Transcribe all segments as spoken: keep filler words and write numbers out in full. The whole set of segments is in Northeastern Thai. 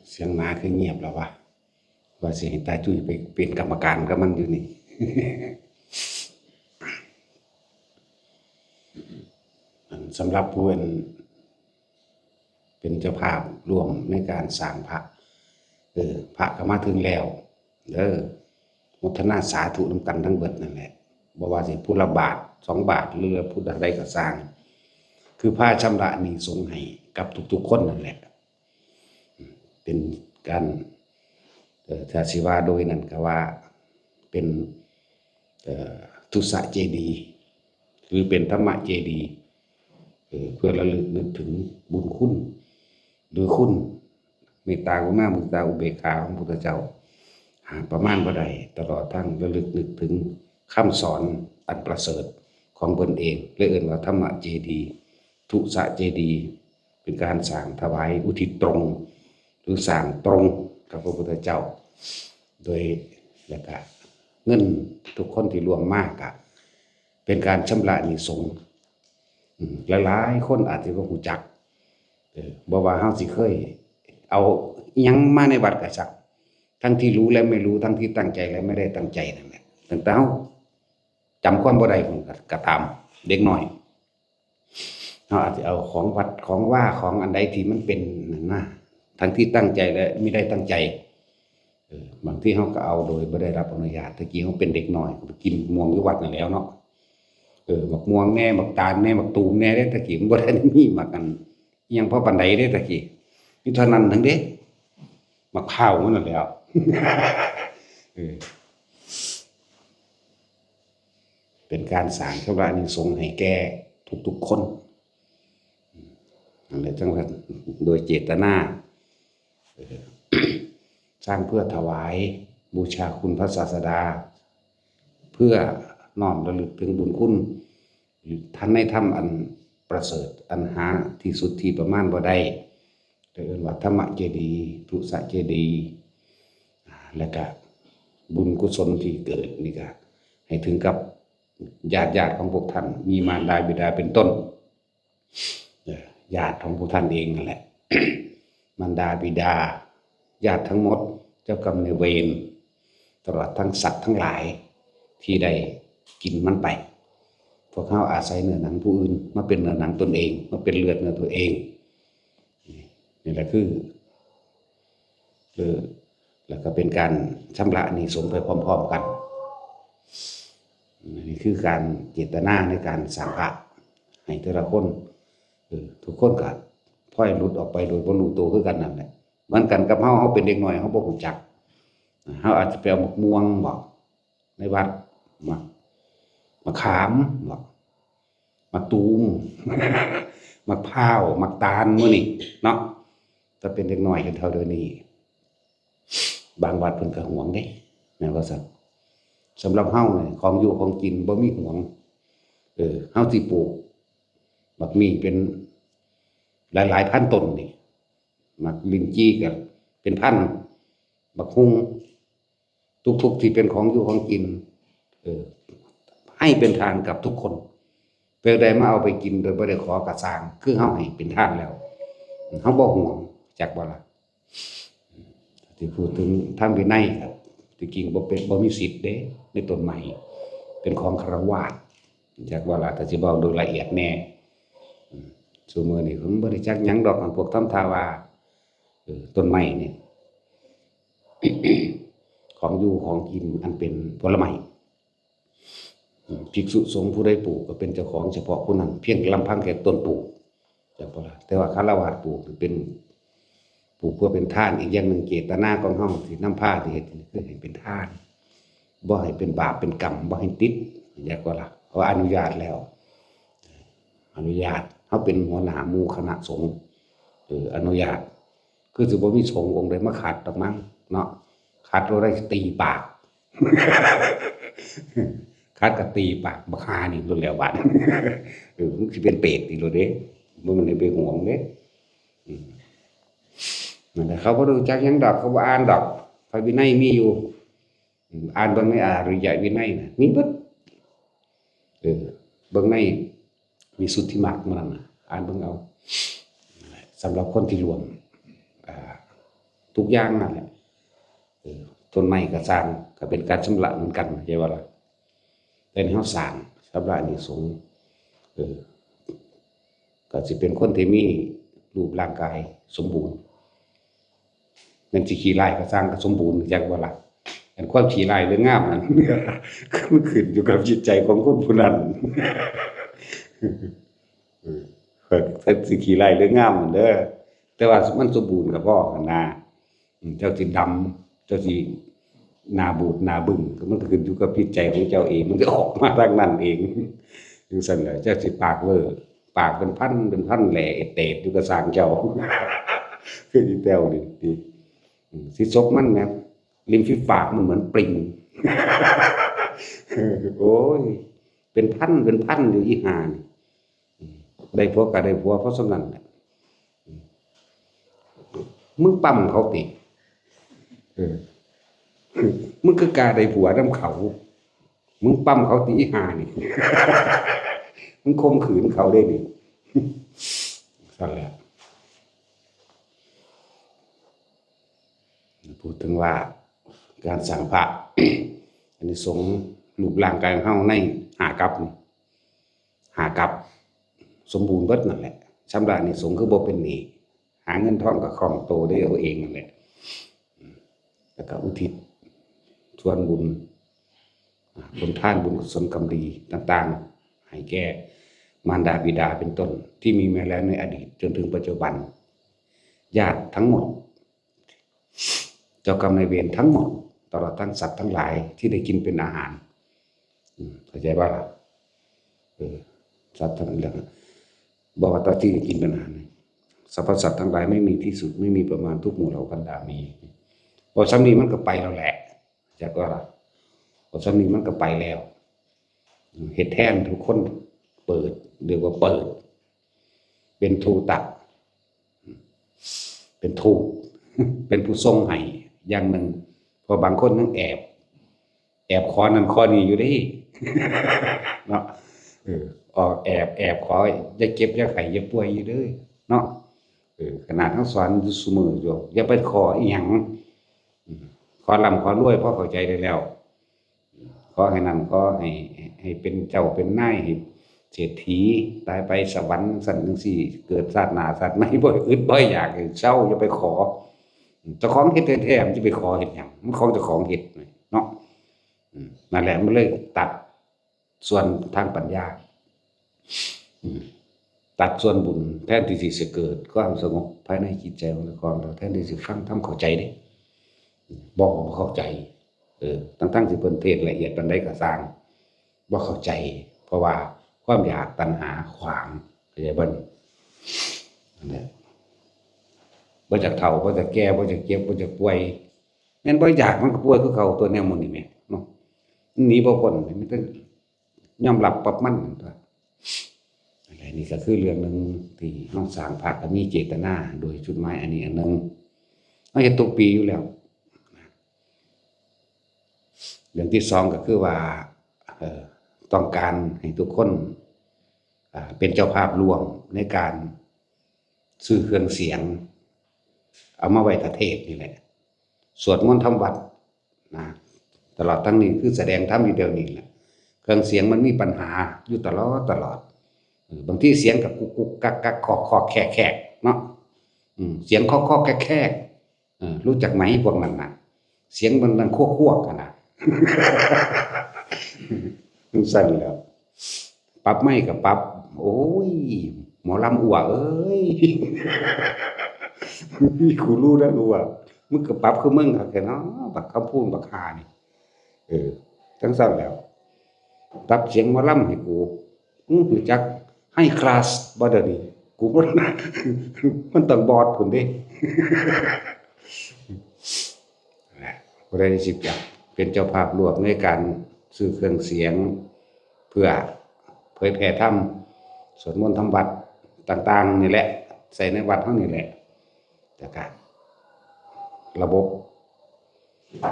เสียงหนาคือเงียบแล้ววะ ว่าสิให้ตาจุ้ยไปเป็นกรรมการกับมันอยู่นี่ อันสำหรับผู้เป็น เป็นเจ้าภาพร่วมในการสร้างพระ เออ พระก็มาถึงแล้ว เด้อ โมทนาสาธุนำกันทั้งเบิดนั่นแหละ บ่ว่าสิผู้ละบาท สองบาท หรือผู้ใดก็สร้าง คือพาชำระหนี้สงฆ์ให้กับทุกๆคนนั่นแหละ เป็นการ เอ่อ ถ้าสิว่าโดยนั้นก็ว่าเป็น เอ่อ ทุสะเจดีย์ หรือเป็นธรรมะเจดีย์ เอ่อ เพื่อระลึกนึกถึงบุญคุณ หรือคุณเมตตากรุณามุทิตาอุเบกขาของพระพุทธเจ้า หาประมาณบ่ได้ ตลอดทั้งระลึกนึกถึงคำสอนอันประเสริฐของเพิ่นเอง เลยเอิ้นว่าธรรมะเจดีย์ ทุสะเจดีย์ เป็นการสร้างถวายอุทิศตรง หรือสร้างตรงกับพระพุทธเจ้า โดย แล้วก็เงินทุกคนที่ร่วมมากะเป็นการชำระหนี้สงฆ์ อืม หลายๆคนอาจจะบ่รู้จัก เออ บ่ว่าเฮาสิเคยเอาอิหยังมาในวัดก็ซัก ทั้งที่รู้และไม่รู้ ทั้งที่ตั้งใจและไม่ได้ตั้งใจนั่นแหละ ตั้งแต่เฮาจำความบ่ได้พุ้นก็ ก็ตาม เด็กน้อย เฮาอาจจะเอาของวัดของวาของอันใดที่มันเป็นนั่นนะ ทั้งที่ตั้งใจและไม่ได้ตั้งใจ เออ บางทีเฮาก็เอาโดยบ่ได้รับอนุญาต แต่กี้เฮาเป็นเด็กน้อยก็ไปกินม่วงอยู่วัดนั่นแหล้วเนาะ เออ บักม่วงแหน่ บักตาลแหน่ บักตูมแหน่เด้ แต่กี้มันบ่ได้มีหมากอันอิหยังพอปานใดเด้ แต่กี้มีเท่านั้นหนึ่งเด้ บักพร้าวมันนั่นแหล้ว เออ เป็นการสร้างชำระอานิสงส์ให้แก่ทุกๆคน นั่นแหละ จังว่าโดยเจตนา เออ สร้างเพื่อถวายบูชาคุณพระศาสดา เพื่อน้อมระลึกถึงบุญคุณ ท่านในธรรมอันประเสริฐ อันหาที่สุดที่ประมาณบ่ได้ เรียกว่าธรรมเจดีย์ ทุสะเจดีย์ อ่า แล้วก็บุญกุศลที่เกิดนี่ก็ให้ถึงกับญาติๆของพวกท่าน มีมารดาบิดาเป็นต้น เอ่อ ญาติของพวกท่านเองนั่นแหละ มารดาบิดา ญาติทั้งหมด เจ้ากรรมนายเวร ตลอดทั้งสัตว์ทั้งหลายที่ได้กินมันไป พวกเฮาอาศัยเนื้อหนังผู้อื่นมาเป็นเนื้อหนังตนเอง มาเป็นเลือดเนื้อตัวเอง นี่แหละคือ เออ แล้วก็เป็นการชำระหนี้สงฆ์ไปพร้อมๆกัน นี่คือการเจตนาในการสร้างพระให้แต่ละคน เออ ทุกคนก็พลอยหลุดออกไปโดยบ่รู้ตัวคือกันนั่นแหละ เหมือนกันกับเฮา เฮาเป็นเด็กน้อย เฮาบ่รู้จัก เฮาอาจจะไปเอาหมากม่วงบ่ ในวัด หมาก หมากขามบ่ หมากตูม หมากพร้าว หมากตาล มื้อนี้เนาะ ถ้าเป็นเด็กน้อยกันเท่าเดี๋ยวนี้ บางวัดเพิ่นก็หวงเด้ แม่นบ่ซั่น สำหรับเฮานี่ ของอยู่ของกินบ่มีหวง เออ เฮาสิปลูกบักมี่เป็นหลายๆพันต้นนี่ บักลิ้นจี่ก็เป็นพัน บักฮุ่ง ทุกๆที่เป็นของอยู่ของกิน เออ ให้เป็นทานกับทุกคน เพื่อได้มาเอาไปกินโดยบ่ได้ขอกะซ่าง คือเฮาให้เป็นทานแล้ว เฮาบ่หวง จักบ่ล่ะ ที่พูดถึงทางวินัยครับ ที่จริงบ่เป็น บ่มีสิทธิ์เด้ ในต้นไม้ เป็นของฆราวาส จักบ่ล่ะ ถ้าสิเว้าโดยละเอียดแน่ อืม ซุมื้อนี้ผมบ่ได้จักหยังดอก อันพวกทำท่าว่า เออ ต้นไม้นี่ ของอยู่ของกินอันเป็นผลไม้ อืม ภิกษุสงฆ์ผู้ใดปลูกก็เป็นเจ้าของเฉพาะผู้นั้น เพียงลำพังแค่ต้นปลูก จักบ่ล่ะ แต่ว่าฆราวาสปลูกเป็น ปลูกเพื่อเป็นทาน อีกอย่างหนึ่งเจตนาของเฮาที่นำพาที่เฮ็ดนี่คือให้เป็นทาน บ่ให้เป็นบาปเป็นกรรม บ่ให้ติด จักบ่ล่ะ เพราะว่าอนุญาตแล้ว อนุญาต เฮาเป็นหัวหน้าหมู่คณะสงฆ์ เออ อนุญาต คือสิบ่มีสงฆ์องค์ใดมาขัดดอกมั้งเนาะ ขัดบ่ได้ตีปาก ขัดก็ตีปากบักห่านี่โลดแล้วบาด เออ มึงสิเป็นเปรตอีกโลดเด้ บ่แม่นไปหวงเด้ อืม นั่นแหละ เขาบ่รู้จักหยังดอก เขาบ่อ่านดอก พระวินัยมีอยู่ อืม อ่านเบิ่งในอริยวินัยน่ะ มีเบิด เออ เบิ่งในวิสุทธิมรรคมันน่ะ อ่านเบิ่งเอา สำหรับคนที่ร่วม อ่า ทุกอย่างนั่นแหละ เออ ต้นไม้ก็สร้าง ก็เป็นการชำระเหมือนกัน เข้าใจบ่ล่ะ? แต่นี่เฮาสร้าง ชำระอานิสงส์ เออ ก็สิเป็นคนที่มีรูปร่างกายสมบูรณ์ แม่นสิขี้ร้ายก็สร้างก็สมบูรณ์ จักบ่ล่ะ? อันความขี้ร้ายหรืองามนั่น มันขึ้นอยู่กับจิตใจของคนผู้นั้น เออ ถ้าสิขี้ร้ายหรืองามนั่นเด้อ แต่ว่ามันสมบูรณ์ก็พอหั่นนะ อืม เจ้าสิดำ เจ้าสิหน้าบูดหน้าบึ้ง ก็มันก็ขึ้นอยู่กับจิตใจของเจ้าเอง มันก็ออกมาทางนั้นเอง จั่งซั้นแหละ เจ้าสิปากเวอร์ ปากเป็นพันเป็นพันแหล่เอดเตดอยู่ก็ซ่างเจ้า คืออีแต้วนี่ติ อืม สิซกมันแหม ริมฝีปากมันเหมือนปลิง โอ้ย เป็นพันเป็นพันอยู่อีห่านี่ อืม ได้ผัวก็ได้ผัวเพราะส่ำนั้นแหละ อืม มึงปั๊มเขาติ เออ มึงคือกล้าได้ผัวนำเขา มึงปั๊มเขาติ อีห่านี่ มึงข่มขืนเขาเด้นี่ ซั่นแหละ พูดถึงว่าการสร้างพระ อานิสงส์รูปร่างกายของเฮาในห้ากัปนี่ ห้ากัป สมบูรณ์เบิดนั่นแหละ ชำระอานิสงส์คือบ่เป็นหนี้ หาเงินทองก็คล่องตัวได้เอาเองนั่นแหละ แล้วก็อุทิศส่วนบุญ อ่า บุญทาน บุญกุศล กรรมดีต่างๆ ให้แก่มารดาบิดาเป็นต้น ที่มีมาแล้วในอดีตจนถึงปัจจุบัน ญาติทั้งหมด เจ้ากรรมนายเวรทั้งหมด ตลอดทั้งสัตว์ทั้งหลายที่ได้กินเป็นอาหาร อืม เข้าใจบ่ล่ะ? เออ สัตว์ทั้งหลาย บอกว่าตอนที่ได้กินเป็นอาหาร สรรพสัตว์ทั้งหลายไม่มีที่สุด ไม่มีประมาณ ทุกหมู่เหล่าบรรดามี พอส่ำนี้มันก็ไปแล้วแหละ จักว่าล่ะ พอส่ำนี้มันก็ไปแล้ว เฮ็ดแทนทุกคน เปิด เรียกว่าเปิด เป็นทูตะ เป็นทูต เป็นผู้ส่งให้อย่างหนึ่ง เพราะบางคนยังแอบ แอบขอนั่นขอนี่อยู่เด้ เนาะ เออ ออกแอบ แอบขอ อย่าเจ็บอย่าไข้อย่าป่วยอยู่เด้อ เนาะ เออ ขนาดเฮาสอนอยู่ซุมื้ออยู่ อย่าไปขออีหยัง อืม ขอร่ำขอรวยพอเข้าใจได้แล้ว ขอให้นั่น ขอให้ ให้เป็นเจ้าเป็นนาย ให้เศรษฐี ตายไปสวรรค์ซั่นจั่งซี้ เกิดชาติหน้าชาติใหม่ บ่อึดบ่อยาก เซา อย่าไปขอ เจ้าของเฮ็ดแท้ๆ มันสิไปขอเฮ็ดหยัง มันของเจ้าของเฮ็ดเนาะ อืม นั่นแหละ มันเลยตัดส่วนทางปัญญา อืม ตัดส่วนบุญ แทนที่สิเกิดความสงบภายในจิตใจของเจ้าของ แล้วแทนที่สิฟังธรรมเข้าใจเด้ บ่ บ่เข้าใจ เออ ทั้งๆ ที่เพิ่นเทศน์ละเอียดปานใดก็ซ่าง บ่เข้าใจ เพราะว่าความอยากตัณหาขวาง เข้าใจบ่นี่? นั่นแหละ บ่อยากเฒ่า บ่อยากแก่ บ่อยากเจ็บ บ่อยากป่วย แม่นบ่อยากมันก็ป่วยคือเก่า ตัวแนวหมู่นี้แหมเนาะ มันหนีบ่พ้น มันต้องยอมรับปรับมันตัว อะไรนี่ก็คือเรื่องหนึ่งที่เฮาสร้างพระก็มีเจตนาโดยจุดหมายอันนี้อันหนึ่ง เฮาเฮ็ดทุกปีอยู่แล้ว เรื่องที่สองก็คือว่า เอ่อ ต้องการให้ทุกคน อ่า เป็นเจ้าภาพร่วมในการซื้อเครื่องเสียง เอามาไว้ถ้าเทศน์นี่แหละ สวดมนต์ทำวัตรนะ ตลอดทั้งนี้คือแสดงธรรมอยู่เดี๋ยวนี้แหละ เครื่องเสียงมันมีปัญหาอยู่ตลอดตลอด เออ บางทีเสียงก็กุกกุกกักกัก คอกคอกแคกแคกเนาะ อืม เสียงคอกคอกแคกแคก เออ รู้จักไหมพวกนั้นน่ะ เสียงมันดังควกๆ หั่นน่ะ จั่งซั้นแหล้ว ปรับไมค์ก็ปรับ โอ้ย หมอลำอัวเอ้ย มีกูรู้นะอัว มึงก็ปรับคือมึงคักแท้เนาะ บักคำพูนบักห่านี่ เออ จั่งซั้นแหล้ว ปรับเสียงหมอลำให้กู มึงรู้จักไฮคลาสบ่เดี๋ยวนี้ กูมัน มันต้องบอดพุ้นเด้ นะ ผู้ใดสิอยากเป็นเจ้าภาพร่วมในการซื้อเครื่องเสียง เพื่อเผยแผ่ธรรม สวดมนต์ทำวัตรต่างๆ นี่แหละ ใส่ในวัดเฮานี่แหละ แล้วก็ระบบ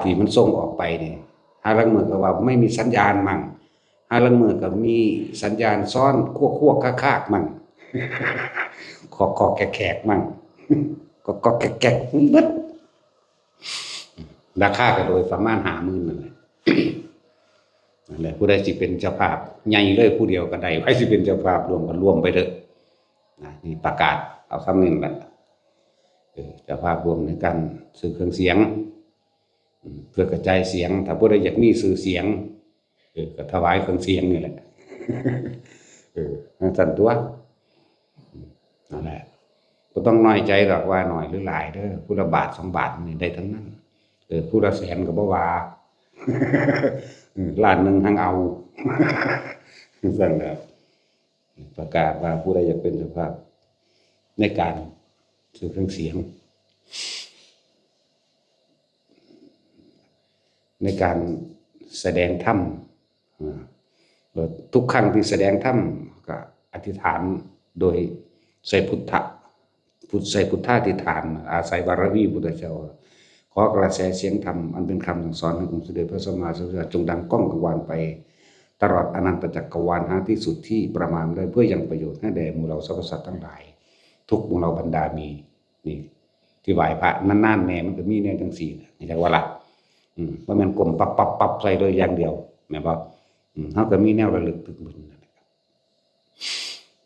ที่มันส่งออกไปนี่ ห่าลางมื้อก็ว่าไม่มีสัญญาณมั่ง ห่าลางมื้อก็มีสัญญาณซ้อน ควกๆ คากๆ มั่ง คอกๆ แคกๆ มั่ง ก็ๆ แก๊กๆ เบิด ราคาก็โดยประมาณห้าหมื่นนั่นแหละ นั่นแหละ ผู้ใดสิเป็นเจ้าภาพใหญ่เลยผู้เดียวก็ได้ ใครสิเป็นเจ้าภาพร่วมก็ร่วมไปเถอะนะ นี่ประกาศเอาซ้ำนี่แหละ เออ เจ้าภาพร่วมในการซื้อเครื่องเสียง อืม เพื่อกระจายเสียง ถ้าผู้ใดอยากมีชื่อเสียง เออ ก็ถวายเครื่องเสียงนี่แหละ เออ จั่งซั่นตั๊ว นั่นแหละ บ่ต้องน้อยใจดอกว่าน้อยหรือหลายเด้อ ผู้ละบาทสองบาทนี่ได้ทั้งนั้น เออ ผู้ละแสนก็บ่ว่า เออ ล้านหนึ่งหั้งเอา จั่งซั่นแหละ ประกาศว่าผู้ใดอยากเป็นเจ้าภาพในการซื้อเครื่องเสียง ในการแสดงธรรม อ่า แล้วทุกครั้งที่แสดงธรรมก็อธิษฐานโดยใส่พุทธะ พุทธ ใส่พุทธาธิษฐาน อาศัยบารมีพุทธเจ้า ขอกระแสเสียงธรรมอันเป็นคำสั่งสอนแห่งองค์สมเด็จพระสัมมาสัมพุทธเจ้าจงดังก้องกังวานไปตลอดอนันตจักรวาลหาที่สุดที่ประมาณได้ เพื่อยังประโยชน์ให้แด่หมู่เหล่าสรรพสัตว์ทั้งหลาย ทุกหมู่เหล่าบรรดามี นี่ ที่ไหว้พระนานๆแน่มันก็มีแนวจั่งซี้นะ จักว่าล่ะ อืม บ่แม่นก้มปั๊บปั๊บปั๊บใส่เลยอย่างเดียว แม่นบ่ อืม เฮาก็มีแนวระลึกถึงบุญนั่นแหละครับ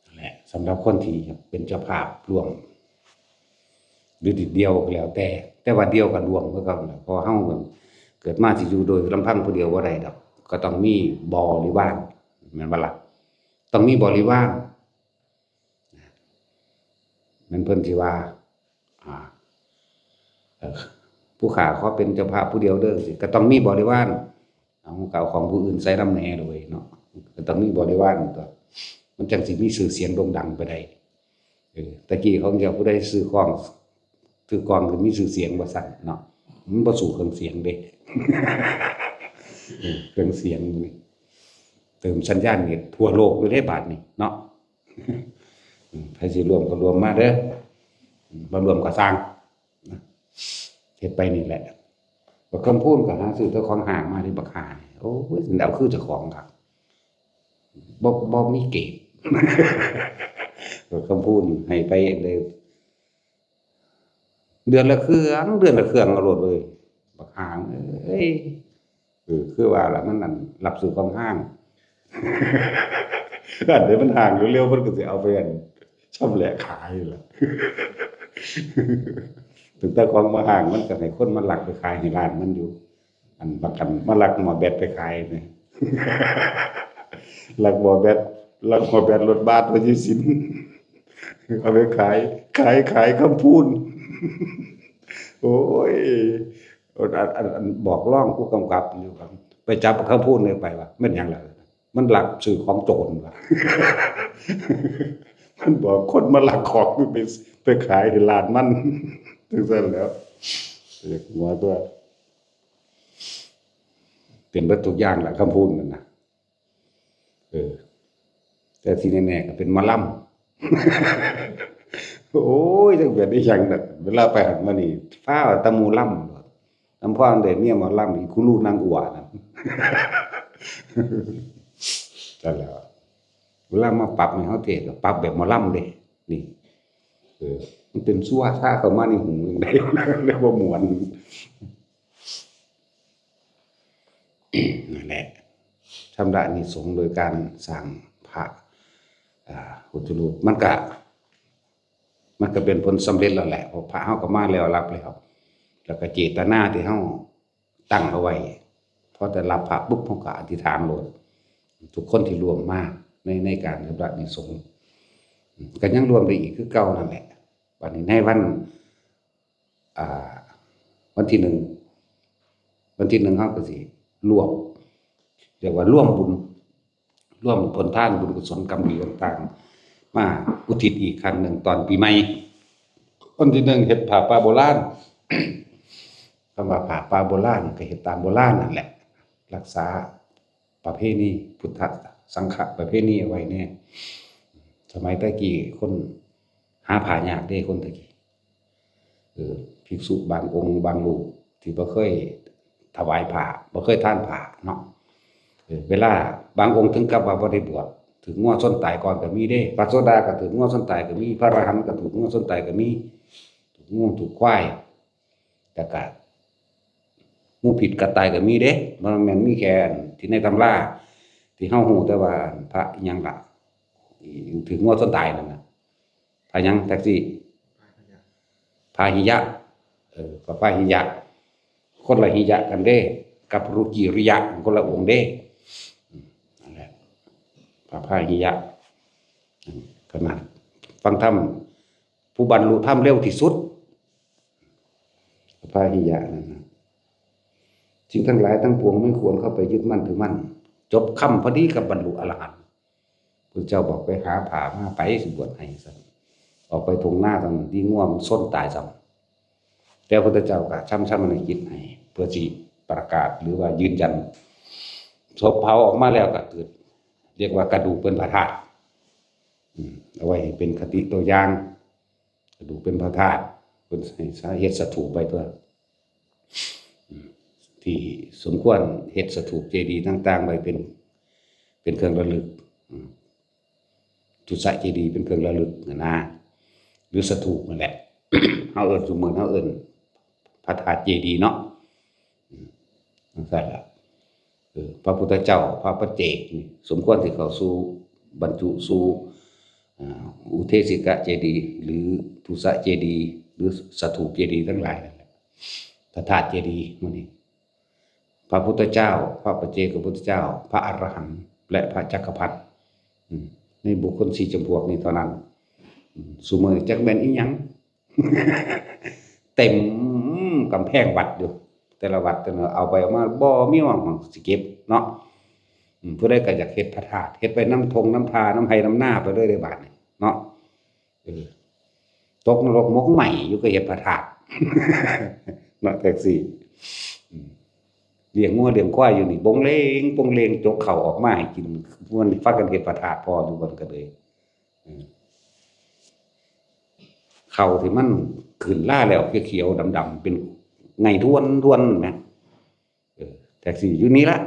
นั่นแหละ สำหรับคนที่อยากเป็นเจ้าภาพร่วม หรือสิเดี่ยวก็แล้วแต่ แต่ว่าเดี่ยวก็ร่วมคือเก่านั่นแหละ เพราะว่าเฮาเกิดมาสิอยู่โดยลำพังผู้เดียวบ่ได้ดอก ก็ต้องมีบริวาร แม่นบ่ล่ะ ต้องมีบริวาร แม่นเพิ่นสิว่า อ่า เอ่อ ผู้ข้าขอเป็นเจ้าภาพผู้เดียวเด้อ สิ ก็ต้องมีบริวาร เอา ก็เอาของผู้อื่นใส่นำแหน่โดยเนาะ ก็ต้องมีบริวารตั๊ว มันจั่งสิมีชื่อเสียงโด่งดังไปได้ เออ แต่กี้เขาเจ้าผู้ใดซื้อของ ซื้อกลองคือมีชื่อเสียงว่าซั่นเนาะ มันบ่สู้เครื่องเสียงเด้ เออ เครื่องเสียงนี่ เติมสัญญาณเน็ตทั่วโลกอยู่เด้บาดนี้เนาะ อืม ไผสิร่วมก็ร่วมมาเด้อ อืม บ่ร่วมก็ซ่าง นะ เฮ็ดไปนี่แหละ บักคำพูนก็หาซื้อแต่ของห้างมาที่บักห่านี่ โอ้ย แล้วคือเจ้าของครับ บ่ บ่มีเกรด บักคำพูนให้ไปเลย เดือนละเครื่อง เดือนละเครื่องเอาโลดเว้ย บักห่าเอ้ย เออ คือว่าล่ะ มันนั่น รับซื้อของห้าง อันใดมันห้างเร็วๆ มันก็สิเอาไปอันชำแหละขายล่ะ ตั้งแต่ของมาห้าง มันก็ให้คนมาลักไปขายให้ร้านมันอยู่ อันบักอันมาลักหม้อแบตไปขายนี่ ลักหม้อแบต ลักหม้อแบตรถบัส ว่าสิสิน เอาไปขาย ขาย ขายคำพูน โอ้ย อัน อัน อัน บอกรองผู้กำกับอยู่ครับ ไปจับคำพูนนี่ไปว่า แม่นหยังล่ะ มันลักซื้อของโจรว่ะ มันบอกคนมาลักของไป ไปขายให้ร้านมัน จั่งซั่นแหล้ว อยากหัวตั๊ว เป็นเบิดทุกอย่างแหละคำพูนนั่นน่ะ เออ แต่ที่แน่ๆก็เป็นหมอลำ โอ้ย จักเป็นอีหยังดอก เวลาไปหั้นมานี่ ฟ้าวแต่หมู่ลำ ลำพองได้เมียหมอลำ อีกูรูนางอัวนั่น นั่นแหละ เวลามาปรับนี่ เฮาเทศน์ก็ปรับแบบหมอลำเด้ นี่ เออ มันเป็นซั่วซ่าเข้ามาในหูจั่งใด เรียกว่าม่วน นั่นแหละ ชำระอานิสงส์โดยการสร้างพระ อ่า พุทธรูป มันก็ มันก็เป็นผลสำเร็จแล้วแหละ เพราะพระเฮาก็มาแล้ว รับแล้ว แล้วก็เจตนาที่เฮาตั้งเอาไว้ พอแต่รับพระปุ๊บ เฮาก็อธิษฐานโลด ทุกคนที่ร่วมมาใน ในการชำระอานิสงส์ ก็ยังร่วมได้อีกคือเก่านั่นแหละ บัดนี้ในวัน อ่า วันที่หนึ่ง วันที่หนึ่งเฮาก็สิรวบ เรียกว่ารวมบุญ รวมผลทานบุญกุศลกรรมดีต่างๆ มาอุทิศอีกครั้งหนึ่งตอนปีใหม่ วันที่หนึ่งเฮ็ดผ้าป่าโบราณ คำว่าผ้าป่าโบราณก็เฮ็ดตามโบราณนั่นแหละ รักษาประเพณีพุทธสังฆประเพณีเอาไว้แน่ สมัยแต่กี้คนหาผ้ายากเด้ คนแต่กี้ เออ ภิกษุบางองค์บางรูปที่บ่เคยถวายผ้า บ่เคยทานผ้าเนาะ เออ เวลาบางองค์ถึงกับว่าบ่ได้บวช ถูกงัวชนตายก่อนก็มีเด้ พระโสดาก็ถูกงัวชนตายก็มี พระอรหันต์ก็ถูกงัวชนตายก็มี ถูกงัวถูกควาย แต่ก็ งูพิษกัดตายก็มีเด้ บ่แม่นมีแค่ที่ในตำรา ที่เฮาฮู้แต่ว่าพระอิหยังล่ะ ถืกงัวชนตายนั่นน่ะ พระหยังแท็กซี่ พาหิยะ เออ พระพาหิยะ คนละหิยะกันเด้ กับรุจิริยะ คนละองค์เด้ อืม นั่นแหละ พระพาหิยะ อืม ขนาดฟังธรรม ผู้บรรลุธรรมเร็วที่สุด พระพาหิยะนั่นนะ สิ่งทั้งหลายทั้งปวงไม่ควรเข้าไปยึดมั่นถือมั่น จบคำพอดีกับบรรลุอรหันต์ พุทธเจ้าบอกไปหาผ้ามาไปสิบวชให้ซั่น ออกไปทุ่งนาซั่น ดีง่วงมันส้นตายซ้ำ แต่พุทธเจ้าก็ช้ำๆในจิตให้ เพื่อสิประกาศหรือว่ายืนยัน ศพเผาออกมาแล้วก็เกิด เรียกว่ากระดูกเป็นพระธาตุ อืม เอาไว้ให้เป็นคติตัวอย่าง กระดูกเป็นพระธาตุ เพิ่นให้เฮ็ดสถูปไว้ตัว อืม ที่สมควรเฮ็ดสถูปเจดีย์ต่างๆไว้เป็น เป็นเครื่องระลึก อืม ทุสเจดีย์เป็นเครื่องระลึกนะนะ หรือสถูปนั่นแหละ เฮาเอิ้นซุมื้อเฮาเอิ้นพระธาตุเจดีย์เนาะ อืม จั่งซั้นล่ะ เออ พระพุทธเจ้า พระปัจเจกนี่ สมควรที่เข้าสู่ บรรจุสู่ อ่า อุเทสิกะเจดีย์ หรือทุสเจดีย์ หรือสถูปเจดีย์ทั้งหลายนั่นแหละ พระธาตุเจดีย์หมู่นี้ พระพุทธเจ้า พระปัจเจกพุทธเจ้า พระอรหันต์ และพระจักรพรรดิ อืม ในบุคคลสี่จำพวกนี้เท่านั้น อืม ซุมื้อจักแม่นอิหยัง เต็มกำแพงวัดอยู่ แต่ละวัดแต่ละ เอาไปเอามาบ่มีหม่องสิเก็บเนาะ อืม ผู้ใดก็อยากเฮ็ดพระธาตุ เฮ็ดไปนำทงนำทานำไร่นำนาไปเลยเด้บาดนี้เนาะ เออ ตกนรกหมกไหม้อยู่ก็เฮ็ดพระธาตุ เนาะ แท็กซี่ อืม เลี้ยงงัวเลี้ยงควายอยู่นี่ บงเลงบงเลง จกข้าวออกมาให้กิน มันพากันเฮ็ดพระธาตุพอทุกคนก็เลย อืม ข้าวที่มันขึ้นราแล้วเขียวๆดำๆ เป็นไงท้วนๆแหม เออ แท็กซี่อยู่นี่ละ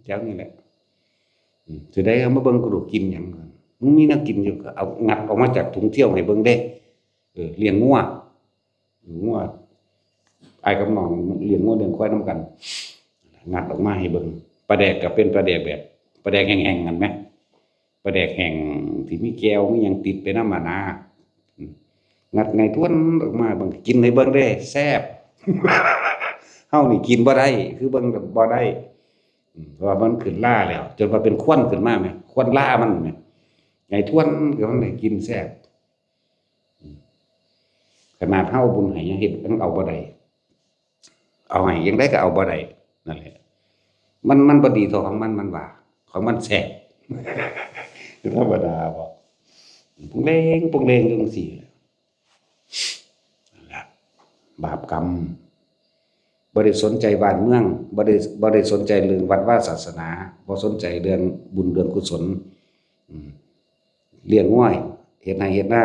แถวนี้แหละ อืม สิได้เอามาเบิ่ง กูดูกินหยัง มึงมีแนวกินอยู่ก็เอางัดออกมาจากถุงเที่ยวให้เบิ่งเด้ เออ เลี้ยงงัว งัว อ้ายกับน้องเลี้ยงงัวเลี้ยงควายนำกัน งัดออกมาให้เบิ่ง ปลาแดกก็เป็นปลาแดกแบบ ปลาแดกแห้งๆ นั่นแหม ปลาแดกแห้งที่มีแก้วมีหยังติดไปนำหั่นนะ อืม งัดไงท้วนออกมาเบิ่ง กินให้เบิ่งเด้ แซ่บ เฮานี่กินบ่ได้ คือเบิ่งบ่ได้ อืม เพราะว่ามันขึ้นราแล้ว จนว่าเป็นควันขึ้นมาแหม ควันรามันแหม ไงท้วนก็มันได้กินแซ่บ อืม ขนาดเฮาบุญให้ยังเฮ็ดยังเอาบ่ได้ เอาให้ยังไดก็เอาบ่ได้ นั่นแหละ มัน มันบ่ดีเท่าของมัน มันว่า ของมันแซ่บ ธรรมดาบ่ ปรุงเร่ง ปรุงเร่งอยู่จั่งซี้แหละ นั่นล่ะ บาปกรรม บ่ได้สนใจบ้านเมือง บ่ได้ บ่ได้สนใจเรื่องวัดวาศาสนา บ่สนใจเรื่องบุญเรื่องกุศล อืม เลี้ยงงัว เฮ็ดไร่เฮ็ดนา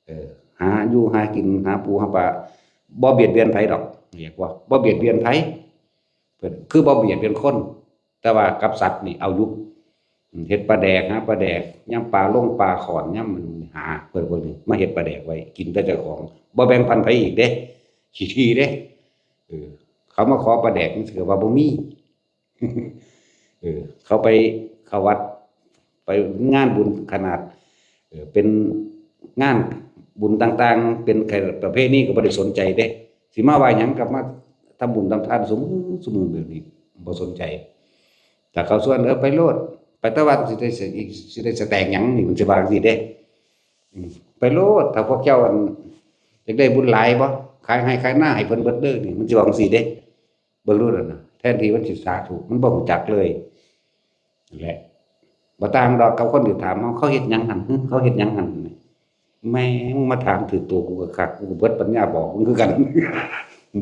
เออ หาอยู่หากิน หาปูหาปลา บ่เบียดเบียนไผดอก เรียกว่าบ่เบียดเบียนไผ เพิ่นคือบ่เบียดเบียนคน แต่ว่ากับสัตว์นี่เอาอยู่ อืม เฮ็ดปลาแดก หาปลาแดก ยามปลาลงปลาข้อน ยามมันหา เพิ่น เพิ่นมาเฮ็ดปลาแดกไว้ กินแต่เจ้าของ บ่แบ่งปันไผอีกเด้ ขี้ถี่เด้ เออ เขามาขอปลาแดกจั่งซี้ก็ว่าบ่มี เออ เขาไปเข้าวัด ไปงานบุญขนาด เออ เป็นงานบุญต่างๆ เป็นประเพณีก็บ่ได้สนใจเด้ สิมาว่าหยัง กลับมาทำบุญทำทานซุมื้อซุมื้อแบบนี้ บ่สนใจ ถ้าเขาชวน เออ ไปโลด ไปแต่วัดสิได้สะ สิได้สแต็กหยังนี่ มันสิว่าจั่งซี้เด้ อืม ไปโลด ถ้าพวกเจ้า อัน อยากได้บุญหลายบ่ ขายไร่ขายนาให้เพิ่นเบิดเด้อนี่ มันสิว่าจั่งซี้เด้ เบิ่งดูนั่นน่ะ แทนที่มันสิสาธุ มันบ่รู้จักเลย นั่นแหละ บ่ต่างดอกกับคนที่ถามเฮา เขาเฮ็ดหยังหั่น หึ เขาเฮ็ดหยังหั่น แม่งมาถามถืกตัวกูก็คัก กูก็เบิดปัญญาบอกมึงคือกัน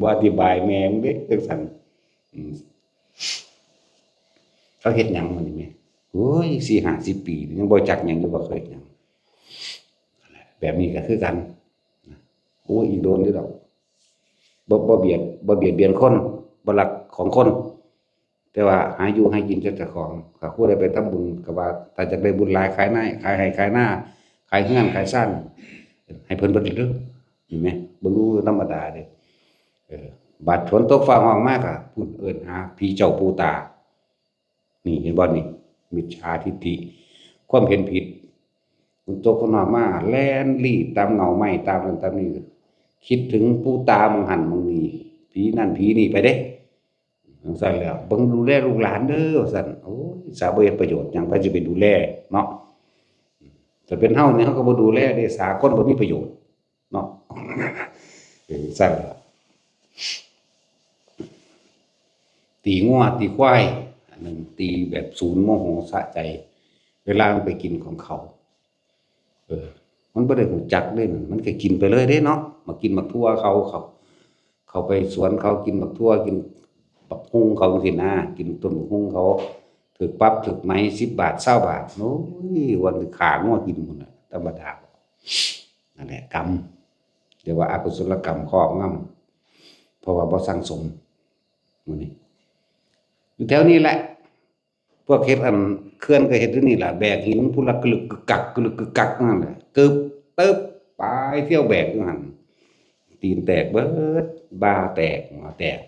บ่อธิบายแม่มึงเด้ จั่งซั้น อืม เขาเฮ็ดหยังมื้อนี้แม่ โอ้ย สี่ห้าสิบปี ยังบ่จักหยังอยู่ว่าเขาเฮ็ดหยัง แบบนี้ก็คือกัน โอ้ย อีกโดนอยู่ดอก บ่ บ่เบียด บ่เบียดเบียนคน บ่ลักของคน แต่ว่าหาอยู่หากินเจ้าของ ถ้าผู้ใดไปทำบุญก็ว่า ถ้าอยากได้บุญหลาย ขายไร่ ขายไร่ ขายนา ขายเฮือน ขายซาน ให้เพิ่นเบิดเด้อ เห็นไหม บ่รู้ธรรมดาเด้ เออ บัดฝนตกฟ้าฮ้องมาก็ พุ้นเอิ้นหาผีเจ้าปู่ตา นี่เห็นบ่นี่ มิจฉาทิฏฐิ ความเห็นผิด ฝนตกฟ้าฮ้องมา แล่นลี้ตามเงาไม้ ตามนั่นตามนี่ คิดถึงปู่ตาหม่องหั่นหม่องนี่ ผีนั่นผีนี่ไปเด้ จั่งซั้นแล้ว เบิ่งดูแลลูกหลานเด้อ ว่าซั่น โอ้ย สาบ่เฮ็ดประโยชน์หยัง ไผสิไปดูแลเนาะ ถ้าเป็นเฮานี่ เฮาก็บ่ดูแลเด้ สาคนบ่มีประโยชน์เนาะ เออ ซั่นล่ะ ตีงัวตีควาย อันนั้นตีแบบศูนย์โมโหสะใจ เวลามันไปกินของเขา เออ มันบ่ได้รู้จักเด้นั่น มันก็กินไปเลยเด้เนาะ มากินหมากถั่วเขา เขา เขาไปสวนเขากินหมากถั่ว กินบักฮุ่งเขาจั่งซี้นะ กินต้นบักฮุ่งเขา ถืกปรับถืกไหม สิบบาท ซาวบาท โอ้ย วันนี้ฆ่างัวกินหมดน่ะ ธรรมดา นั่นแหละกรรม เรียกว่าอกุศลกรรมครอบงำ เพราะว่าบ่สั่งสม มื้อนี้ อยู่แถวนี้แหละ พวกเฮ็ดอันเขื่อนก็เฮ็ดอยู่นี่ล่ะ แบกหินผู้ละกะลึกกึกกัก กะลึกกึกกักนั่นแหละ กึบ ตึบ ไปเที่ยวแบกอยู่หั่น ตีนแตกเบิด บ่าแตก หัวแตก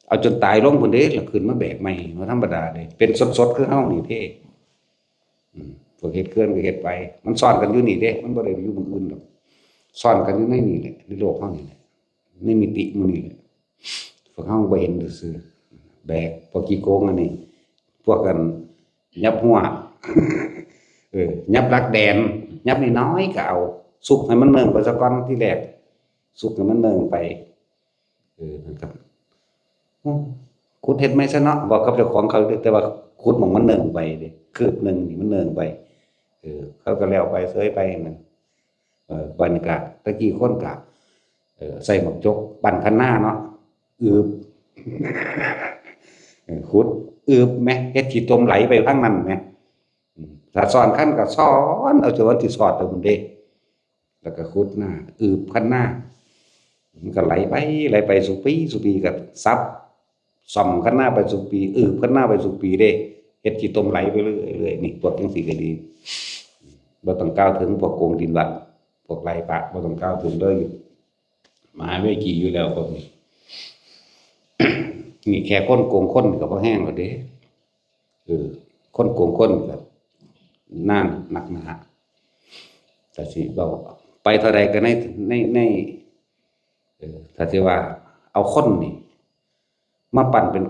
เอาจนตายลงพุ้นเด้ แล้วขึ้นมาแบกใหม่ บ่ธรรมดาเด้ เป็นสดๆ คือเฮานี่เด้ อืม พวกเฮ็ดเขื่อนก็เฮ็ดไป มันซ่อนกันอยู่นี่เด้ มันบ่ได้อยู่หม่องอื่นดอก ซ่อนกันอยู่ในนี่แหละ ในโลกเฮานี่แหละ ในมิติหมู่นี่แหละ พวกเฮาบ่เห็นซื่อๆ แบก พวกขี้โกงอันนี้ พวกกันยับหัว เออ ยับหลักแดน ยับน้อยๆ ก็เอา สุกให้มันเนิ่งไปซะก่อนทีแรก สุกให้มันเนิ่งไป เออ นั่นครับ โอ้ ขุดเฮ็ดใหม่ซะเนาะ บอกกับเจ้าของเขาเด้อ แต่ว่าขุดหม่องมันเนิ่งไปเด้ คืบหนึ่งนี่มันเนิ่งไป เออ เขาก็แล้วไปเสยไปนั่น เออ บรรยากาศ ตะกี้คนก็ เออ ใส่หมวกจก ปั่นคันนาเนาะ อืบ เออ ขุด อืบแหม เฮ็ดขี้ตมไหลไปทางนั้นแหม อืม ถ้าซ่อนคันก็ซ่อนเอาจนวันที่สอดไปพุ้นเด้ แล้วก็ขุดนา อืบคันนา มันก็ไหลไป ไหลไปสู่ปี สู่ปีก็สับ ซ่อมคันนาไปสู่ปี อืบคันนาไปสู่ปีเด้ เฮ็ดขี้ตมไหลไปเรื่อยๆ นี่ พวกจั่งซี้ก็ดี บ่ต้องกล่าวถึงพวกโกงดินวัด พวกไล่พระ บ่ต้องกล่าวถึงเด้อ มหาเวจีอยู่แล้วพวกนี้ นี่แค่คนโกงคนก็บ่แฮงแล้วเด้ เออ คนโกงคนก็นานนักหนา แต่สิเว้าไปเท่าใดก็ใน ใน ใน เออ ถ้าสิว่าเอาคนนี่ มาปั้นเป็น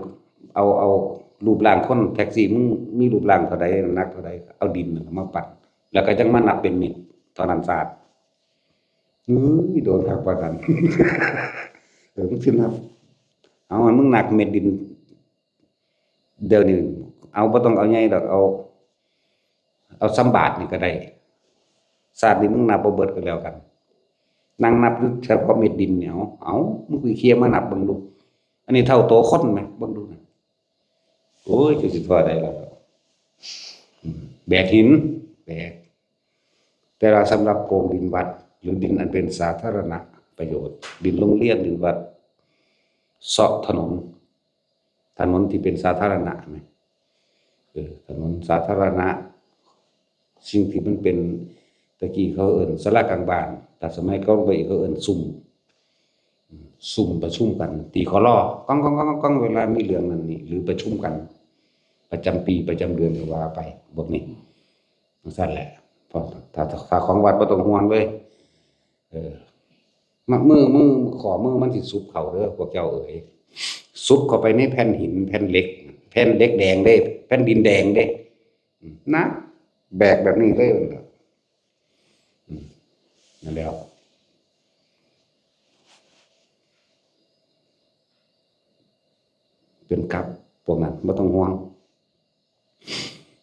เอา เอารูปร่างคน แท็กซี่มึงมีรูปร่างเท่าใด น้ำหนักเท่าใด เอาดินนั่นมาปั้น แล้วก็จั่งมานับเป็นเม็ด เท่านั้นซาด เฮ้ย โดนคักปานนั้น เออ มึงสินับ เอา มึงนับเม็ดดิน เดี๋ยวนี้ เอา บ่ต้องเอาใหญ่ดอก เอา เอาส่ำบาทนี่ก็ได้ ซาดนี่มึงนับบ่เบิดก็แล้วกัน นั่งนับอยู่เฉพาะเม็ดดินเนี่ย เอา เอา มึงไปเคลียร์มานับเบิ่งดู อันนี้เท่าตัวคนไหม เบิ่งดูนะ โอ้ย จักสิเท่าใดล่ะ อืม แบกหิน แบก แต่ว่าสำหรับโกงดินวัด หรือดินอันเป็นสาธารณประโยชน์ ดินโรงเรียน ดินวัด เซาะถนน ถนนที่เป็นสาธารณะไหม เออ ถนนสาธารณะ สิ่งที่มันเป็น ตะกี้เขาเอิ้นศาลากลางบ้าน แต่สมัยก่อนไปอีกเขาเอิ้นซุม ซุมประชุมกัน ตีขอลอ ก้องก้องก้องก้อง เวลามีเรื่องนั้นนี่ หรือประชุมกัน ประจำปี ประจำเดือนก็ว่าไป พวกนี้ จั่งซั้นแหละ เพราะถ้า ถ้าของวัดบ่ต้องห่วงเลย เออ มะ มือ มือ ข้อมือมันสิสุบเข้าเด้อ พวกเจ้าเอ๋ย สุบเข้าไปในแผ่นหิน แผ่นเหล็ก แผ่นเหล็กแดงเด้ แผ่นดินแดงเด้ อืม นะ แบกแบบนี้เลย อืม นั่นแหละ เป็นกับพวกนั้น บ่ต้องห่วง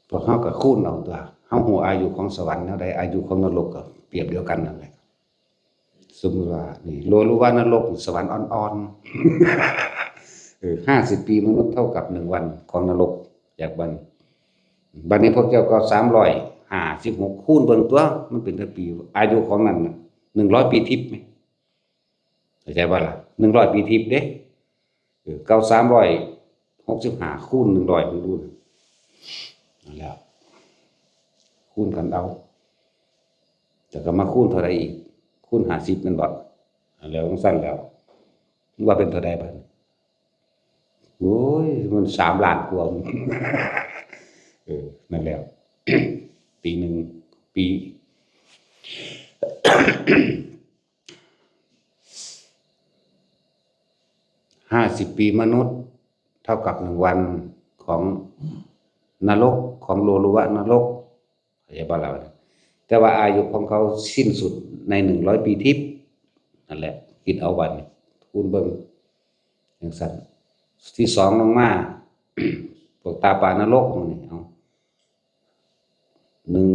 พวกเฮาก็คูณเอาตั๊ว เฮาฮู้อายุของสวรรค์แนวใด อายุของนรกก็เปรียบเดียวกันนั่นแหละ สมมุติว่า นี่ โล รู้ว่านรก สวรรค์อ่อนๆ เออ ห้าสิบปีมนุษย์เท่ากับหนึ่งวันของนรก จากบัดนี้ บัดนี้พวกเจ้าก็สามร้อยห้าสิบหก คูณเบิ่งตั๊ว มันเป็นจักปี อายุของนั่นน่ะ หนึ่งร้อยปีทิพย์ไหม เข้าใจบ่ล่ะ หนึ่งร้อยปีทิพย์เด้ เออ เก่าสามร้อยหกสิบห้า คูณหนึ่งร้อย เบิ่งดู นั่นแหละ คูณกันเอา แต่ก็มาคูณเท่าใดอีก คูณห้าสิบแม่นบ่ แล้วจั่งซั้นแล้ว ว่าเป็นเท่าใดบัดนี้ โอ้ย มันสามล้านกว่า เออ นั่นแหละ ปีหนึ่ง ปี ห้าสิบปีมนุษย์ เท่ากับหนึ่งวันของนรก ของโลลุวะนรก เข้าใจบ่ล่ะ แต่ว่าอายุของเขาสิ้นสุดในหนึ่งร้อยปีทิพย์ นั่นแหละ คิดเอาบัดนี้ คูณเบิ่งจั่งซั้น ที่สองลงมา พวกตาปลานรกหมู่นี่ เอา หนึ่ง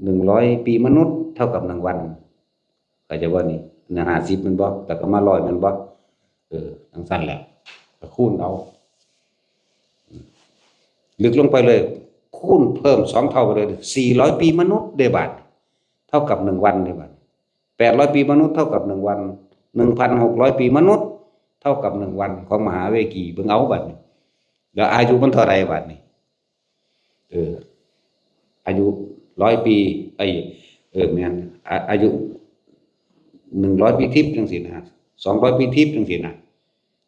หนึ่งร้อยปีมนุษย์เท่ากับหนึ่งวัน เข้าใจบ่นี่ อันนั้นห้าสิบแม่นบ่ แล้วก็มาร้อยแม่นบ่ เออ จั่งซั้นแหละ ก็คูณเอา ลึกลงไปเลย คูณเพิ่มสองเท่าไปเลย สี่ร้อยปีมนุษย์เด้บาด เท่ากับหนึ่งวันเด้บาด แปดร้อยปีมนุษย์เท่ากับหนึ่งวัน หนึ่งพันหกร้อยปีมนุษย์ เท่ากับหนึ่งวันของมหาเวกี เบิ่งเอาบัดนี้ แล้วอายุมันเท่าใดบัดนี้ เออ อายุร้อยปี เอ้ย เออ แม่น อา- อายุหนึ่งร้อยปีทิพย์จั่งซี้นะ สองร้อยปีทิพย์จั่งซี้นะ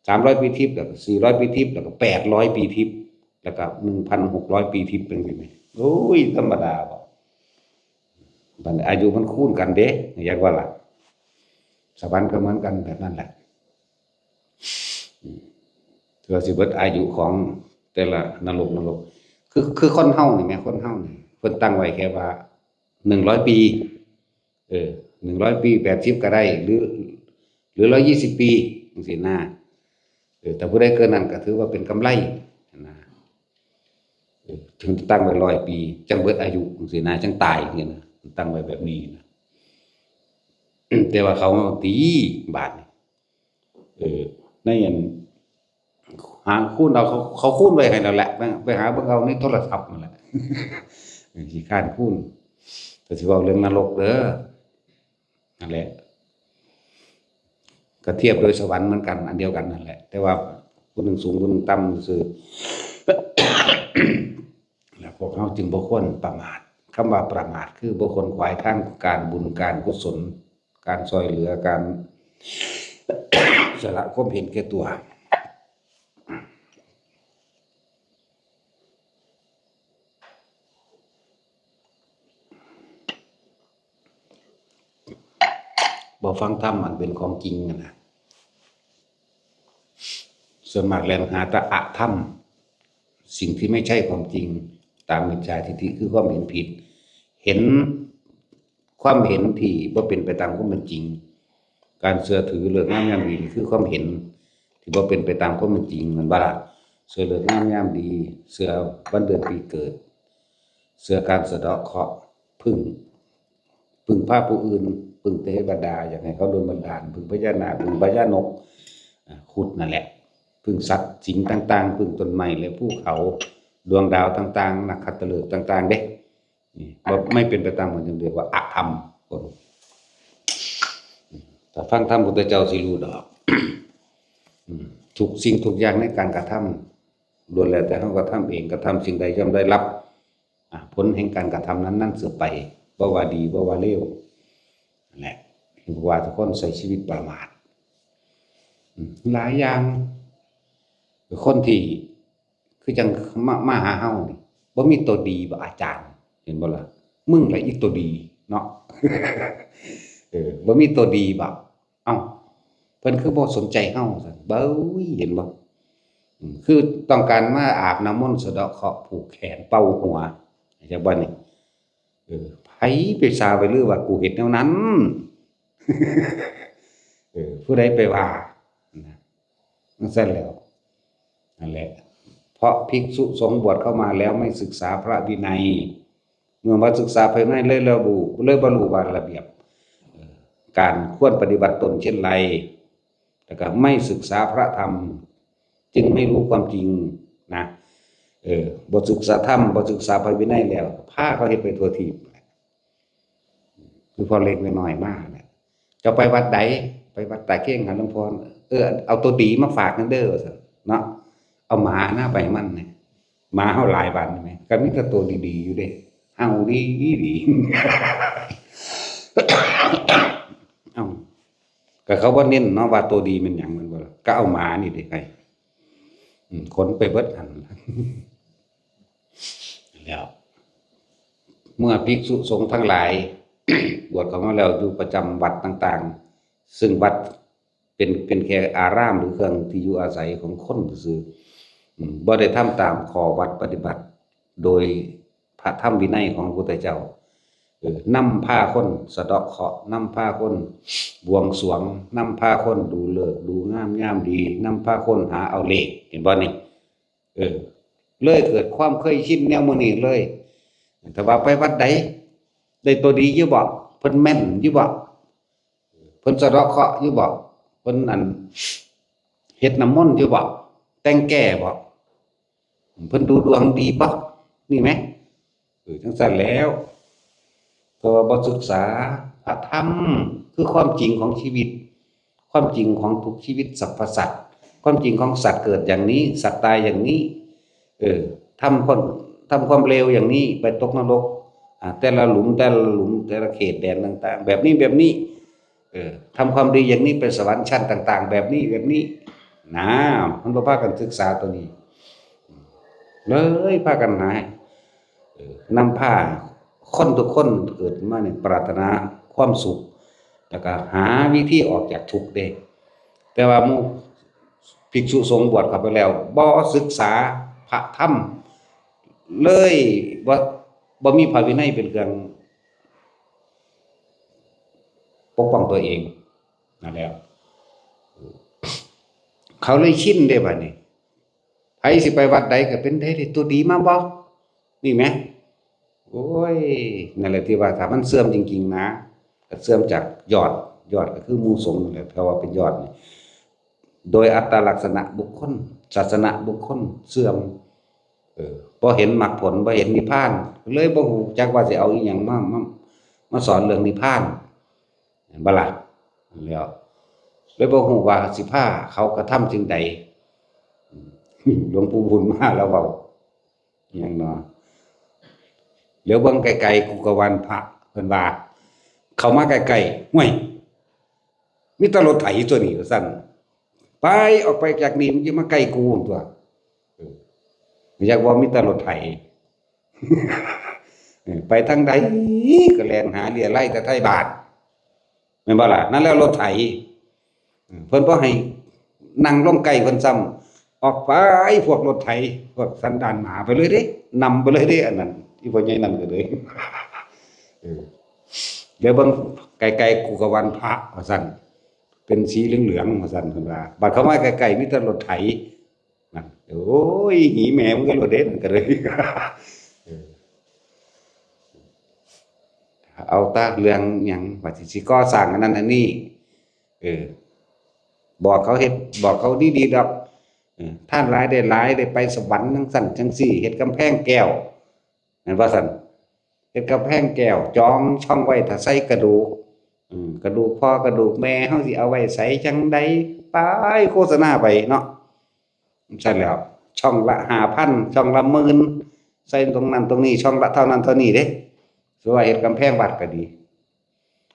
สามร้อยปีทิพย์ แล้วก็สี่ร้อยปีทิพย์ แล้วก็แปดร้อยปีทิพย์ แล้วก็หนึ่งพันหกร้อยปีทิพย์จั่งซี้แหม โอ้ย ธรรมดาบ่ บัดนี้อายุมันคูณกันเด้ อยากว่าล่ะ สวรรค์ก็เหมือนกันแบบนั้นแหละ อืม เพื่อสิเบิดอายุของแต่ละนรก นรก คือ คือคนเฮานี่แหม คนเฮานี่ เพิ่นตั้งไว้แค่ว่า หนึ่งร้อย ปี เออ หนึ่งร้อย ปี แปดสิบ ก็ได้ หรือ หรือ ร้อยยี่สิบ ปี จั่งซี้นะ เออ แต่ผู้ใดเกินนั้นก็ถือว่าเป็นกำไรนะ เออ ถึงตั้งไว้ร้อยปี จั่งเบิดอายุ จั่งซี้นะ จั่งตาย จั่งซี้นะ ตั้งไว้แบบนี้นะ แต่ว่าเขาตีบาดนี่ เออ ในอัน หาคูณเอา เขา เขาคูณไว้ให้แล้วแหละ ไป ไปหาเบิ่งเอาในโทรศัพท์นั่นแหละ เออ ขี้คร้านคูณ แต่สิเว้าเรื่องนรกเด้อ นั่นแหละ ก็เทียบโดยสวรรค์เหมือนกัน อันเดียวกันนั่นแหละ แต่ว่าผู้หนึ่งสูง ผู้หนึ่งต่ำซื่อ แล้วพวกเราจึงบ่ควรประมาท คำว่าประมาทคือบ่ขวนขวายทางการบุญ การกุศล การซ่อยเหลือ การสละความเห็นแก่ตัว บ่ฟังธรรมอันเป็นของจริงอะนะ ส่วนมากแล่นหาแต่อธรรม สิ่งที่ไม่ใช่ความจริง ตามมิจฉาทิฏฐิคือความเห็นผิด เห็น ความเห็นที่บ่เป็นไปตามความเป็นจริง การเชื่อถือฤกษ์งามยามดีนี่คือความเห็นที่บ่เป็นไปตามความเป็นจริง แม่นบ่ล่ะ เชื่อฤกษ์งามยามดี เชื่อวันเดือนปีเกิด เชื่อการสะเดาะเคราะห์ พึ่ง พึ่งพาผู้อื่น พึ่งเทวดา อยากให้เขาดลบันดาล พึ่งพญานาค พึ่งพญานก อ่า ครุฑนั่นแหละ พึ่งสัตว์สิงต่างๆ พึ่งต้นไม้และภูเขา ดวงดาวต่างๆ นครฤกษ์ต่างๆ เด้ นี่ บ่ ไม่เป็นไปตามความจริง เรียกว่าอธรรม ถ้าฟังธรรมพุทธเจ้าสิรู้ดอก อืม ทุกสิ่งทุกอย่างในการกระทำ ล้วนแล้วแต่เรากระทำเอง กระทำสิ่งใดย่อมได้รับ อ่ะ ผลแห่งการกระทำนั้นๆ สืบไป บ่ว่าดีบ่ว่าเลว นั่นแหละ เห็นว่าทุกคนใช้ชีวิตประมาท อืม หลายอย่าง คนที่ คือจั่งมา มาหาเฮานี่ บ่มีตัวดีบ่อาจารย์ เห็นบ่ล่ะ มึงแหละอีตัวดีเนาะ เออ บ่มีตัวดีบ่ เอ้า เพิ่นคือบ่สนใจเฮาซั่น เบ้ย เห็นบ่ อืม คือต้องการมาอาบน้ำมนต์สะเดาะเคราะห์ ผูกแขน เป่าหัว จักบ่นี่ เออ ไผไปซาไปลือว่ากูเฮ็ดแนวนั้น เออ ผู้ใดไปว่า นะ จั่งซั้นแหล้ว นั่นแหละ เพราะภิกษุสงฆ์บวชเข้ามาแล้วไม่ศึกษาพระวินัย เมื่อบ่ศึกษาพระวินัยเลยบ่รู้ เลยบ่รู้ว่าระเบียบ เอ่อ การควรปฏิบัติตนเช่นไร แล้วก็ไม่ศึกษาพระธรรม จึงไม่รู้ความจริงนะ เออ บ่ศึกษาธรรม บ่ศึกษาพระวินัยแล้ว พาเขาเฮ็ดไปทั่วทีป คือพ่อเล็กแม่น้อยมาเนี่ย เจ้าไปวัดใด ไปวัดตาเก้งหาหลวงพ่อ เออ เอาตัวดีมาฝากนั่นเด้อ ว่าซั่นเนาะ เอาหมานะไปให้มันเนี่ย หมาเฮาหลายวันไหม ก็มีแต่ตัวดีๆ อยู่เด้ เฮาดีดี เอ้า ก็เขาบ่เน้นเนาะว่าตัวดีแม่นหยัง แม่นบ่ล่ะ ก็เอาหมานี่เด้ให้ อืม ขนไปเบิดหั่น แล้ว เมื่อภิกษุสงฆ์ทั้งหลาย บวชเข้ามาแล้วอยู่ประจำวัดต่างๆ ซึ่งวัดเป็น เป็นแค่อารามหรือเครื่องที่อยู่อาศัยของคนซื่อๆ อืม บ่ได้ทำตามข้อวัดปฏิบัติ โดยพระธรรมวินัยของพระพุทธเจ้า เออ นำพาคนสะเดาะเคราะห์ นำพาคนบวงสรวง นำพาคนดูฤกษ์ดูงามยามดี นำพาคนหาเอาเลข เห็นบ่นี่ เออ เลยเกิดความเคยชินแนวมื้อนี้เลย ถ้าว่าไปวัดใด ได้ตัวดีอยู่บ่ เพิ่นแม่นอยู่บ่ เพิ่นสะเดาะเคราะห์อยู่บ่ เพิ่นอัน เฮ็ดน้ำมนต์อยู่บ่ แต่งแก้บ่ เพิ่นดูดวงดีบ่ นี่ไหม เออ จังซั่นแล้ว เพราะว่าบ่ศึกษาพระธรรม คือความจริงของชีวิต ความจริงของทุกชีวิตสรรพสัตว์ ความจริงของสัตว์เกิดอย่างนี้ สัตว์ตายอย่างนี้ เออ ทำคน ทำความเลวอย่างนี้ ไปตกนรก อ่า แต่ละหลุม แต่ละหลุม แต่ละเขตแดนต่างๆ แบบนี้ แบบนี้ เออ ทำความดีอย่างนี้ ไปสวรรค์ชั้นต่างๆ แบบนี้ แบบนี้ นะ มันบ่พากันศึกษาตัวนี้ เลยพากันหา เออ นำพาคนทุกคนเกิดมาเนี่ยปรารถนาความสุข แล้วก็หาวิธีออกจากทุกข์เด้ แต่ว่าหมู่ภิกษุสงฆ์บวชเข้าไปแล้ว บ่ศึกษาพระธรรมเลย บ่ บ่มีพระวินัยเป็นเครื่องปกป้องตัวเอง นั่นแหละ เขาเลยชินเด้บัดนี้ ไผสิไปวัดใดก็เป็นได้เด้ ตัวดีมาบ่ นี่แหม โอ้ย นั่นแหละที่ว่าถ้ามันเสื่อมจริงๆ นะ ก็เสื่อมจากยอด ยอดก็คือหมู่สงฆ์นั่นแหละ แปลว่าเป็นยอดนี่ โดยอัตลักษณะบุคคล ศาสนบุคคลเสื่อม เออ บ่เห็นมรรคผล บ่เห็นนิพพาน เลยบ่ฮู้จักว่าสิเอาอีหยังมา มา มาสอนเรื่องนิพพาน เห็นบ่ล่ะ แล้ว เลยบ่ฮู้ว่าสิพาเขากระทำสิ่งใด หลวงปู่บุญมาแล้วเว้า หยังเนาะ เหลียวเบิ่งไกลๆ กูก็หวั่นพระ เพิ่นว่า เข้ามาใกล้ๆ ห้วย มีแต่รถไถตัวนี้ ว่าซั่น ไป ออกไปจากนี่ มึงจะมาใกล้กูตัว เออ อยากว่ามีแต่รถไถ เออ ไปทางใดก็แล่นหาเรี่ยไล่แต่ไทบ้าน แม่นบ่ล่ะ นั่นแล้วรถไถ เออ เพิ่นบ่ให้นั่งลงใกล้เพิ่นซ้ำ ออกไปพวกรถไถ พวกสันดานหมาไปเลยเด้ นำไปเลยเด้ อันนั้น อีพ่อใหญ่นั่นก็เลย เออ เดี๋ยวเบิ่งไกลๆ กูก็หวั่นพระ ว่าซั่น เป็นสีเหลืองๆ ว่าซั่น เพิ่นว่า บัดเข้ามาใกล้ๆ มีแต่รถไถ นั่น โอ้ย หีแม่มึงก็รถเด้ นั่นก็เลย เออ เอาแต่เรื่องหยัง ว่าสิ สิก่อสร้างอันนั้นอันนี้ เออ บอกเขาเฮ็ด บอกเขาดีๆ ดอก เออ ทานหลายได้หลาย ได้ไปสวรรค์จังซั่นจังซี่ เฮ็ดกำแพงแก้ว แม่นบ่ซั่น เฮ็ดกำแพงแก้ว จองช่องไว้ถ้าใส่กระดูก อืม กระดูกพ่อกระดูกแม่ เฮาสิเอาไว้ใส่จังใด ไปโฆษณาไปเนาะ ซั่นแล้ว ช่องละห้าพัน ช่องละหมื่น ใส่ตรงนั้นตรงนี้ ช่องละเท่านั้นเท่านี้เด้ สิว่าเฮ็ดกำแพงวัดก็ดี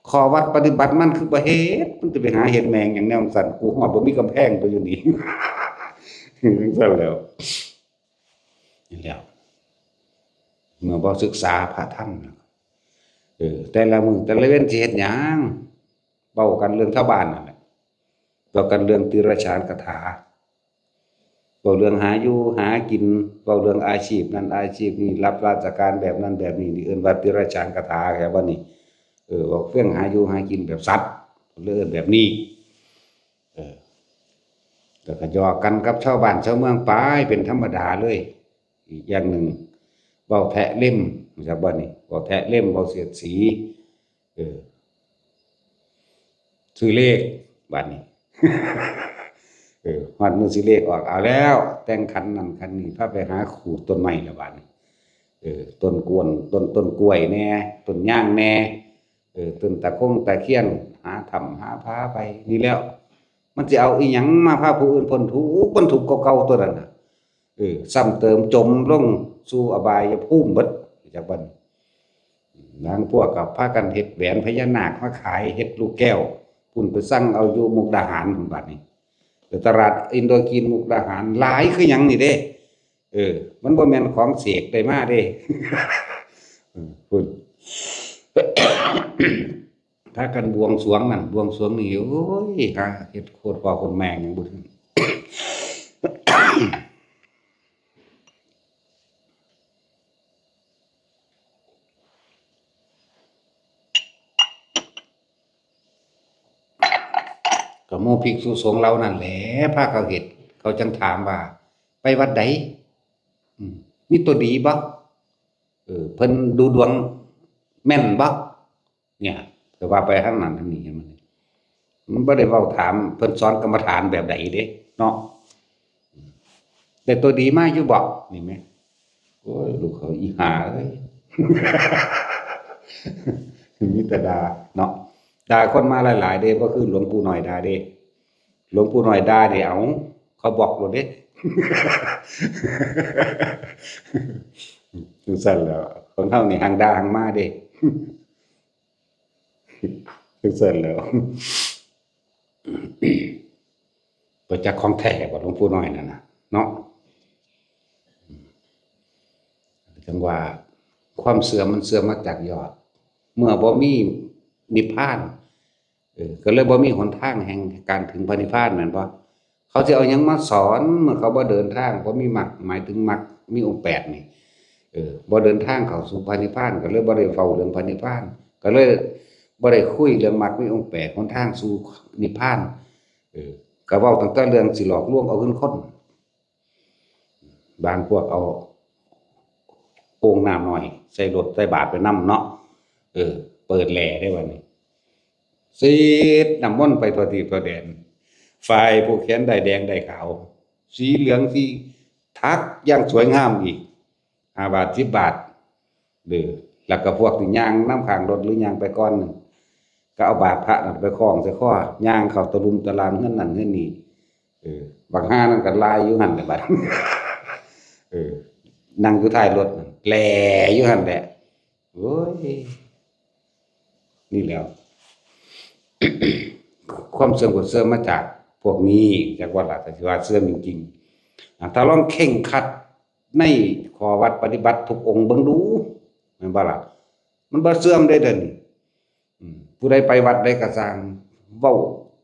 ข้อวัดปฏิบัติมันคือบ่เฮ็ด มันจะไปหาเฮ็ดแม่งหยังแนวซั่น กูฮอดบ่มีกำแพงตัวอยู่นี่ ซั่นแล้ว นี่แหล้ว เมื่อบ่ศึกษาพระธรรม เออ แต่ละมื้อแต่ละเว็นสิเฮ็ดหยัง เว้ากันเรื่องชาวบ้านนั่นแหละ เว้ากันเรื่องติรฉานคาถา เว้าเรื่องหาอยู่หากิน เว้าเรื่องอาชีพนั้นอาชีพนี้ รับราชการแบบนั้นแบบนี้ นี่เอิ้นว่าติรฉานคาถา แค่ว่านี่ เออ เว้าเรื่องหาอยู่หากินแบบสัตว์ เอิ้นแบบนี้ เออ แล้วก็หยอกกันกับชาวบ้านชาวเมืองไปเป็นธรรมดาเลย อีกอย่างหนึ่ง เว้าแทะเล็ม รู้จักบ่นี่ เว้าแทะเล็ม เว้าเสียดสี เออ ซื้อเลข บัดนี้ เออ ฮอดมื้อซื้อเลขออก เอาแล้ว แต่งขันนั่นขันนี่ พาไปหาขูดต้นไม้แล้วบัดนี้ เออ ต้นกวน ต้น ต้นกล้วยแน่ ต้นยางแน่ เออ ต้นตะคงตะเคียน หาถ้ำหาผาไป นี่แล้ว มันสิเอาอีหยังมาพาผู้อื่นพ้นทุกข์ พ้นทุกข์เก่าๆ ตัวนั้นน่ะ เออ ซ้ำเติมจมลงสู่อบายภูมิเบิด จากบัดนี้ บางพวกก็พากันเฮ็ดแหวนพญานาคมาขาย เฮ็ดลูกแก้ว พุ่นไปสั่งเอาอยู่มุกดาหารพุ่นบัดนี้ แต่ตลาดอินโดจีนมุกดาหารหลายคือหยังนี่เด้ เออ มันบ่แม่นของเสกได้มาเด้ เออ พุ่น ถ้ากันบวงสรวงนั่น บวงสรวงนี่ โอ้ย หาเฮ็ดโคตรพ่อโคตรแม่หยังบ่ถึง ก็หมู่ภิกษุสงฆ์เหล่านั้นแหละ พาเขาเฮ็ด เขาจั่งถามว่า ไปวัดใด อืม มีตัวดีบ่ เออ เพิ่นดูดวงแม่นบ่ เนี่ย แต่ว่าไปทางนั้นทางนี้ เห็นบ่ มันบ่ได้เว้าถาม เพิ่นสอนกรรมฐานแบบใดเด้ เนาะ ได้ตัวดีมาอยู่บ่ นี่แหม โอ้ย ลูกเขาอีห่าเอ้ย มีแต่ด่าเนาะ ด่าคนมาหลายๆ เด้ บ่คือหลวงปู่น้อยด่าเด้ หลวงปู่น้อยด่านี่ เอา เขาบล็อกโลดเด้ จั่งซั้นแหล้ว ของเฮานี่หั้งด่าหั้งมาเด้ จั่งซั้นแหล้ว บ่จักของแท้บ่หลวงปู่น้อยนั่นน่ะ เนาะ จั่งว่าความเสื่อมมันเสื่อมมาจากยอด เมื่อบ่มีนิพพาน เออ ก็เลยบ่มีหนทางแห่งการถึงพระนิพพานแม่นบ่ เขาสิเอาหยังมาสอน เมื่อเขาบ่เดินทาง บ่มีมรรค หมายถึงมรรคมีองค์แปดนี่ เออ บ่เดินทางเข้าสู่พระนิพพาน ก็เลยบ่ได้เว้าเรื่องพระนิพพาน ก็เลยบ่ได้คุยเรื่องมรรคมีองค์แปด หนทางสู่นิพพาน เออ ก็เว้าตั้งแต่เรื่องสิหลอกลวงเอาเงินคน บางพวกเอาโอ่งน้ำน้อย ใส่รถใส่บาตรไปนำเนาะ เออ เปิดแหล่ได้บัดนี้ สีดน้ำมนต์ไปทั่วทิศทั่วแดน ฝ่ายผู้แขนด้ายแดงด้ายขาว สีเหลืองสีทักอย่างสวยงามอีก ห้าบาท สิบบาท เด้อ แล้วก็พวกที่ย่างนำข้างรถหรือย่างไปก่อนนั่น ก็เอาบาตรพระนั่นไปคล้องใส่คอ ย่างเข้าตะลุมตะลามเฮือนนั่นเฮือนนี่ เออ บักห่านั่นก็ลายอยู่หั่นแหละบัด เออ นั่งอยู่ท้ายรถนั่น แหล่อยู่หั่นแหละ โอ้ย นี่แหล้ว ความเสื่อมก็เสื่อมมาจากพวกนี้ จักว่าล่ะ แต่สิว่าเสื่อมจริงๆ อ่ะ ถ้าลองเคร่งครัดในข้อวัดปฏิบัติทุกองค์เบิ่งดู แม่นบ่ล่ะ มันบ่เสื่อมเด้เดี๋ยวนี้ อืม ผู้ใดไปวัดใดก็ซ่าง เว้า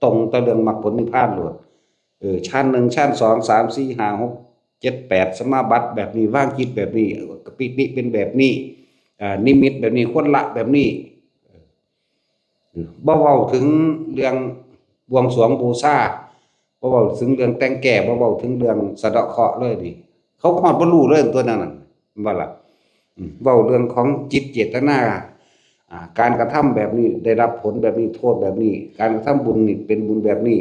ตรงแต่เรื่องมรรคผลนิพพานโลด เออ ชั้นหนึ่ง ชั้นสอง สาม สี่ ห้า หก เจ็ด แปด สมาบัติแบบนี้ วางจิตแบบนี้ เออ ปิติเป็นแบบนี้ อ่า นิมิตแบบนี้ ควรละแบบนี้ เออ บ่เว้าถึงเรื่องบวงสรวงบูชา บ่เว้าถึงเรื่องแต่งแก้ บ่เว้าถึงเรื่องสะเดาะเคราะห์เลยนี่ เขาฮอดบ่รู้เลยตัวนั้นน่ะ แม่นบ่ล่ะ อืม เว้าเรื่องของจิตเจตนา อ่า การกระทำแบบนี้ได้รับผลแบบนี้ โทษแบบนี้ การกระทำบุญนี่เป็นบุญแบบนี้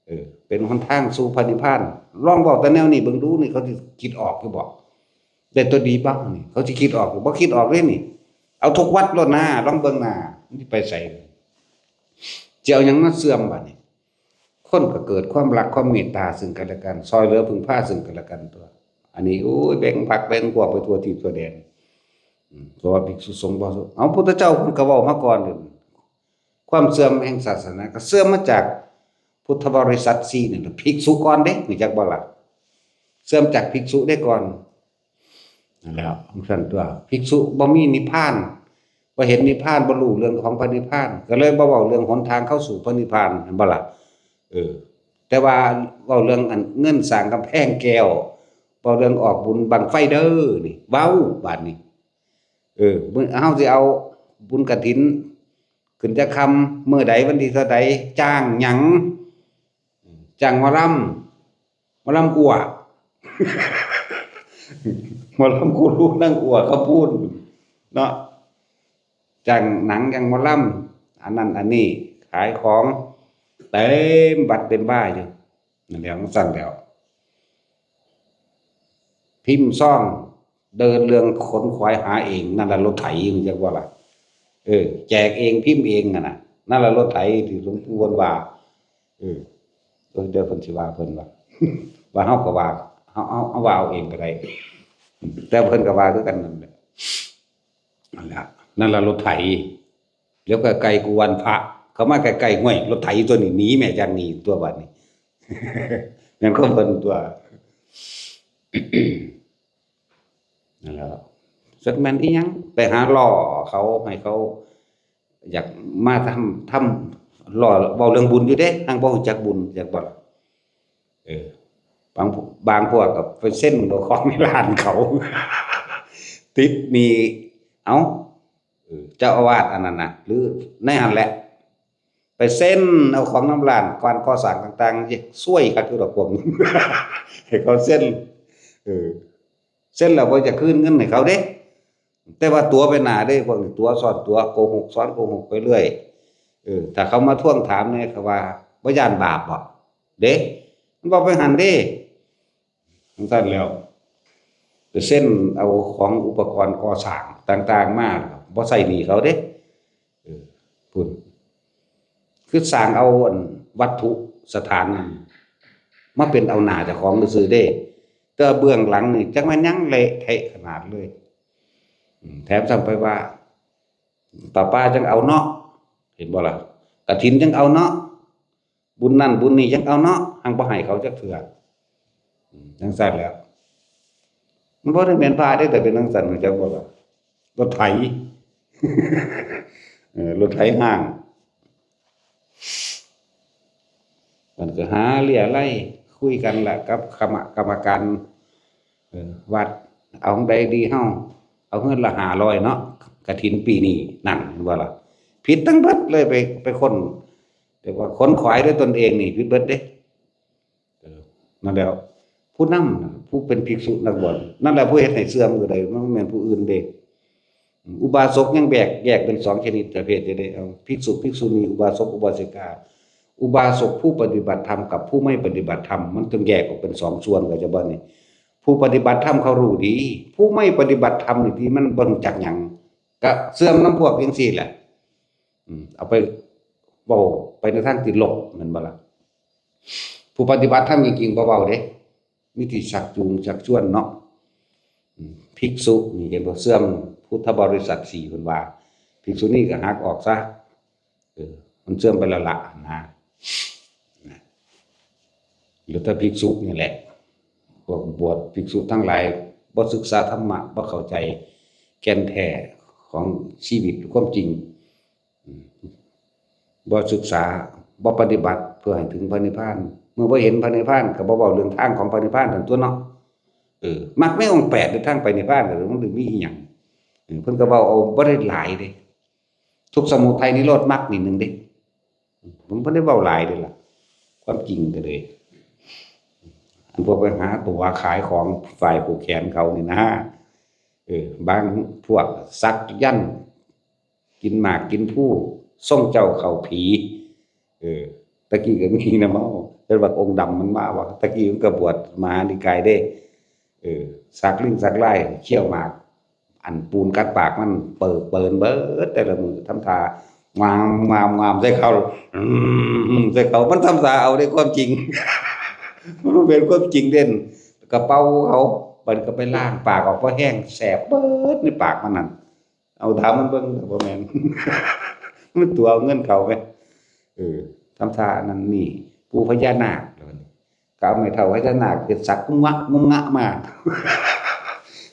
เออ เป็นหนทางสู่พระนิพพาน ลองเว้าแต่แนวนี้เบิ่งดูนี่ เขาสิคิดออกอยู่บ่ ได้ตัวดีบ่นี่ เขาสิคิดออกอยู่บ่ คิดออกเด้นี่ เอาทุกวัดโลดนะ ลองเบิ่งนะ มันสิไปไส สิเอาหยังมาเสื่อมบัดนี้ คนก็เกิดความรักความเมตตาซึ่งกันและกัน ซ่อยเหลือพึ่งพาซึ่งกันและกันตัว อันนี้ โอ้ย แบ่งพรรคแบ่งพวกไปทั่วทิศทั่วแดน อืม เพราะว่าภิกษุสงฆ์บ่ เอาพุทธเจ้าเพิ่นก็เว้ามาก่อนเด้ ความเสื่อมแห่งศาสนาก็เสื่อมมาจากพุทธบริษัทสี่นี่แหละ ภิกษุก่อนเด้ รู้จักบ่ล่ะ เสื่อมจากภิกษุได้ก่อน นั่นแหละ จั่งซั้นตัว ภิกษุบ่มีนิพพาน บ่เห็นนิพพาน บ่รู้เรื่องของพระนิพพาน ก็เลยบ่เว้าเรื่องหนทางเข้าสู่พระนิพพาน แม่นบ่ล่ะ เออ แต่ว่าเว้าเรื่องอันเงินสร้างกำแพงแก้ว เว้าเรื่องออกบุญบั้งไฟเด้อ นี่ เว้าบาดนี้ เออ มื้อ เฮาสิเอาบุญกฐิน ขึ้นจักค่ำ มื้อใด วันที่เท่าใด จ้างหยัง จ้างหมอลำ หมอลำอั่ว หมอลำครูลูกนางอั่ว เขาพูดเนาะ จ้างหนัง จ้างหมอลำ อันนั้นอันนี้ ขายของเต็มวัดเต็มบ้าอยู่ นั่นแหละ จั่งซั้นแหล้ว พิมพ์ซอง เดินเรื่องขนขวายหาเอง นั่นล่ะรถไถ รู้จักบ่ล่ะ เออ แจกเองพิมพ์เองหั่นน่ะ นั่นล่ะรถไถที่หลวงปู่เพิ่นว่า เออ เออ เดี๋ยวเพิ่นสิว่าเพิ่นว่า ว่าเฮาก็ว่า เฮา เฮา เฮาว่าเอาเองก็ได้ แต่เพิ่นก็ว่าคือกันนั่นแหละ นั่นล่ะ นั่นล่ะรถไถ แล้วก็ไกลกว่าวันพระ เขามาใกล้ๆ ห้วย รถไถตัวนี้หนีแม่จากนี่ตัวบัดนี้ แม่นก็เพิ่นตัว นั่นแหละ จักแม่นอีหยัง ไปหาล่อเขา ให้เขา อยากมาทำ ทำล่อ เว้าเรื่องบุญอยู่เด้ ทางบ่รู้จักบุญ อยากบ่ล่ะ เออ บาง บางพวกก็ไปเซ็นเอาของในร้านเขา ติดหนี้ เอ้า เออ เจ้าอาวาสอันนั้นน่ะ หรือในหั้นแหละ ไปเซ็นเอาของนำร้านก่อนก่อสร้างต่างๆ ซวยคักอยู่ดอกพวกนี้ ให้เขาเซ็น เออ เซ็นแล้วบ่จะคืนเงินให้เขาเด้ แต่ว่าตั๋วไปหน้าเด้ พวกนี้ตั๋วซ้อนตั๋ว โกหกซ้อนโกหกไปเรื่อย เออ ถ้าเขามาทวงถามเนี่ย เขาว่า "บ่ย้านบาปบ่?" เด้ มันบ่ไปหั้นเด้ จั่งซั้นแล้ว ไปเซ็นเอาของอุปกรณ์ก่อสร้างต่างๆ มา บ่ใช้หนี้เขาเด้ เออ พุ้น คือสร้างเอาอันวัตถุสถานนั่นมาเป็นเอาหน้าเจ้าของซื่อๆ เด้ แต่เบื้องหลังนี่จักแม่นหยังเละเทะขนาดเลย อืม แถมซ้ำไปว่า "ประปาจั่งเอาเนาะ" เห็นบ่ล่ะ "กฐินจั่งเอาเนาะ บุญนั่นบุญนี่จั่งเอาเนาะ" หังบ่ให้เขาจักเทื่อ อืม จั่งซั้นแล้ว มันบ่ได้แม่นพระเด้ แต่เป็นจั่งซั้น รู้จักบ่ล่ะ รถไถ เออ รถไถฮ้าง มันก็หาเรี่ยไล่คุยกันละกับคณะกรรมการ เออ วัด "เอาจั่งใดดีเฮา เอาเฮือนละห้าร้อยเนาะ กฐินปีนี้" นั่น เห็นบ่ล่ะ ผิดทั้งเบิดเลย ไป ไปค้น แต่ว่าขนขวายด้วยตนเองนี่ผิดเบิดเด้ เออ นั่นแหล้ว ผู้นำน่ะ ผู้เป็นภิกษุนักบวช นั่นแหละผู้เฮ็ดให้เสื่อมก็ได้ มันบ่แม่นผู้อื่นเด้ อุบาสกยังแบก แยกเป็นสองชนิดประเภทอยู่เด้ เอา ภิกษุ ภิกษุณี อุบาสก อุบาสิกา อุบาสกผู้ปฏิบัติธรรมกับผู้ไม่ปฏิบัติธรรม มันต้องแยกออกเป็นสองส่วน เข้าใจบ่นี่ ผู้ปฏิบัติธรรมเขารู้ดี ผู้ไม่ปฏิบัติธรรมนี่ที่มันบ่รู้จักหยัง ก็เสื่อมนำพวกจั่งซี้แหละ อืม เอาไปเว้าไปในทางที่ลบ แม่นบ่ล่ะ ผู้ปฏิบัติธรรมจริงๆ บ่เว้าเด้ มีที่ชักจูงชักชวนเนาะ อืม ภิกษุนี่เห็นบ่ เสื่อมพุทธบริษัทสี่ เพิ่นว่า ภิกษุณีก็หักออกซะ เออ มันเสื่อมไปแล้วล่ะนะ นะ เหลือแต่ภิกษุนี่แหละ พวกบวชภิกษุทั้งหลาย บ่ศึกษาธรรมะ บ่เข้าใจแก่นแท้ของชีวิตความจริง อืม บ่ศึกษา บ่ปฏิบัติเพื่อให้ถึงพระนิพพาน เมื่อบ่เห็นพระนิพพานก็บ่เว้าเรื่องทางของพระนิพพานนั่นตั๊วเนาะ เออ มรรคมีองค์แปดในทางไปนิพพานก็มันสิมีอีหยัง เออ เพิ่นก็เว้าเอาบ่ได้หลายเด้ ทุกข์สมุทัยนิโรธมรรคนี่หนึ่งเด้ ผมบ่ได้เว้าหลายเด้ล่ะ ความจริงก็เลย อันพวกไปหาตั๋วขายของฝ่ายผูกแขนเขานี่นะ เออ บางพวกสักยันต์ กินหมากกินพลู ส่งเจ้าเข้าผี เออ ตะกี้ก็มีนะเมา แต่ว่าองค์ดำมันมาว่า ตะกี้มันก็บวชมหานิกายเด้ เออ สักลิ้นสักลาย เคี้ยวหมาก อันปูนกัดปากมันเปิกเปินเบิดแต่ละมื้อ ทำท่า งาม งาม งามใส่เขา อืม ใส่เขา มันทำท่าเอาได้ความจริง มันบ่เป็นความจริงเด่น กระเป๋าเขา บัดก็ไปล้างปากออก เพราะแห้งแสบเบิดในปากมันนั่น เอาถามมันเบิ่ง บ่แม่น มันตั๋วเอาเงินเขาไป เออ ทำท่านั่นนี่ ปู่พญานาค ก็เอาไม้เท้าพญานาคเฮ็ดสักงุ้มงะงุ้มงะมา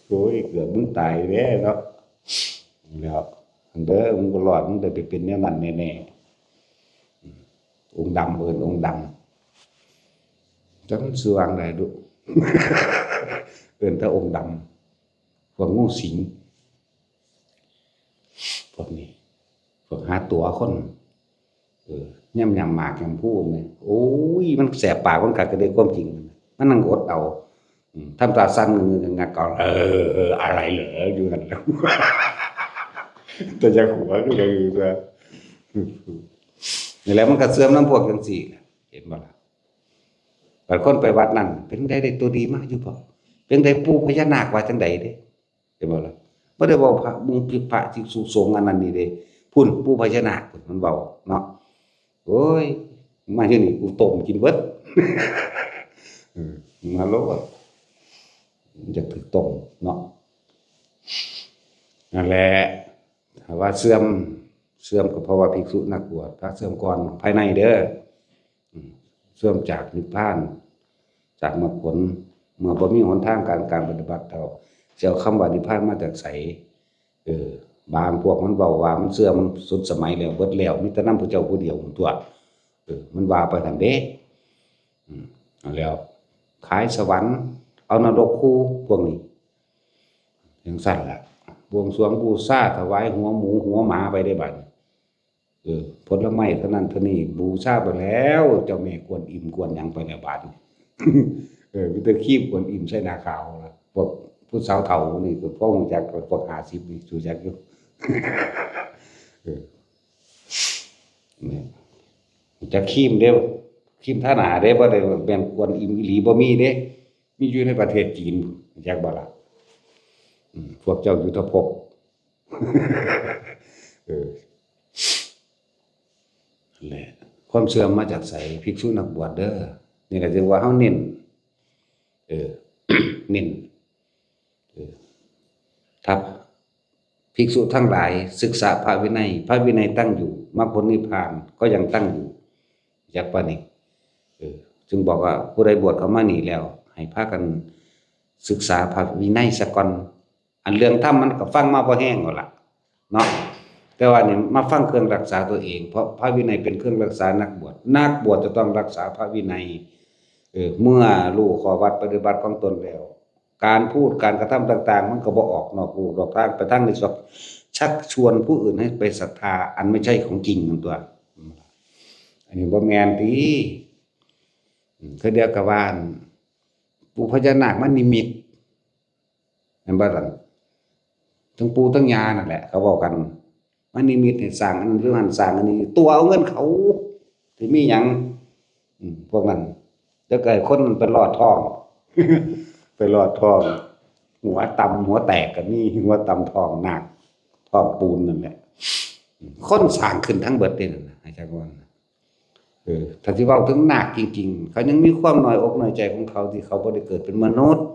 โอ้ย เกือบมึงตายแล้วเนาะ แล้ว เด้อ มึงบ่รอด มึงได้ไปเป็นแนวนั้นแน่ๆ องค์ดำ เอิ้นองค์ดำ จักมันชื่อว่าจั่งใดดุ เอิ้นแต่องค์ดำ พวกงูสิง พวกนี้ พวกหาตั๋วคน เออ ย่ำๆ หมากย่ำพลูแม่ โอ้ย มันแสบปากคนคักก็ได้ความจริง มันนั่งอดเอา อืม ทำตาสั่นงึกงักเอา เออ เออ อะไรเหรอ อยู่นั่นแหละ แต่อยากหัวก็อยากอยู่ตัว นี่แหละมันก็เสื่อมนำพวกจั่งซี้แหละ เห็นบ่ล่ะ บางคนไปวัดนั่น เป็นไดได้ตัวดีมาอยู่บ่ เป็นไดปู่พญานาคว่าจั่งใดเด้ เห็นบ่ล่ะ บ่ได้เว้าพระมุงพิพระภิกษุสงฆ์อันนั้นนี่เด้ พุ้นปู่พญานาคพุ้นมันเว้าเนาะ โอ้ย มาอยู่นี่กูต้มกินเบิด เออ มาโลด อยากถือต้มเนาะ นั่นแหละ ถ้าว่าเสื่อม เสื่อมก็เพราะว่าภิกษุนักบวช พระเสื่อมก่อนภายในเด้อ อืม เสื่อมจากนิพพาน จากมรรคผล เมื่อบ่มีหนทางการ การปฏิบัติแล้ว สิเอาคำว่านิพพานมาจากไส เออ บางพวกมันเว้าว่ามันเสื่อมสุดสมัยแล้ว เบิดแล้ว มีแต่นำพระเจ้าผู้เดียวตั๊ว เออ มันว่าไปซั่นเด้ อืม นั่นแหล้ว ขายสวรรค์ เอานรกคู่ พวกนี้ จั่งซั้นล่ะ บวงสรวงบูชา ถวายหัวหมูหัวหมาไปได้บัดนี้ เออ ผลไม้เท่านั้นเท่านี้ บูชาไปแล้ว เจ้าแม่กวนอิมกวนหยังไปแล้วบัดนี้ เออ มีแต่ครีมกวนอิมใส่หน้าขาวล่ะ พวกผู้สาวเฒ่านี่ก็พอรู้จัก พวกห้าสิบนี่รู้จักอยู่ เออ นี่ จักครีมเด้ ครีมทาหน้าเด้ บ่ได้แม่นกวนอิมอีหลี บ่มีเด้ มีอยู่ในประเทศจีน จักบ่ล่ะ อืม พวกเจ้ายุทธภพ เออ นั่นแหละ ความเสื่อมมาจากไส ภิกษุนักบวชเด้อ นี่ก็ถือว่าเฮาเน้น เออ เน้น เออ ถ้าภิกษุทั้งหลายศึกษาพระวินัย พระวินัยตั้งอยู่ มรรคผลนิพพานก็ยังตั้งอยู่ จักปานนี้ เออ จึงบอกว่าผู้ใดบวชเข้ามานี่แล้ว ให้พากันศึกษาพระวินัยซะก่อน อันเรื่องธรรมมันก็ฟังมาพอแฮงแล้วล่ะ เนาะ แต่ว่านี่มาฟังเครื่องรักษาตัวเอง เพราะพระวินัยเป็นเครื่องรักษานักบวช นักบวชจะต้องรักษาพระวินัย เออ เมื่อรู้ข้อวัดปฏิบัติของตนแล้ว การพูดการกระทำต่างๆ มันก็บ่ออกนอกลู่นอกทาง ไปทางในสอก ชักชวนผู้อื่นให้ไปศรัทธาอันไม่ใช่ของจริงนั่นตั๊ว อันนี้บ่แม่นติ อืม คือเดียวกับว่า ปู่พญานาคมานิมิต แม่นบ่ล่ะ ทั้งปู่ทั้งย่านั่นแหละ เขาเว้ากัน มานิมิตให้สร้างอันนั้น สร้างอันนี้ ตั๋วเอาเงินเขา สิมีหยัง อืม พวกนั้น แล้วก็ให้คนมันไปลอดท้อง ไปลอดท้อง หัวต่ำหัวแตกก็มี หัวต่ำท้องนาค ท้องปูนนั่นแหละ คนสร้างขึ้นทั้งเบิดเด้นั่นน่ะ อาจารย์ว่านะ เออ ถ้าสิเว้าถึงนาคจริงๆ เขายังมีความน้อยอกน้อยใจของเขาที่เขาบ่ได้เกิดเป็นมนุษย์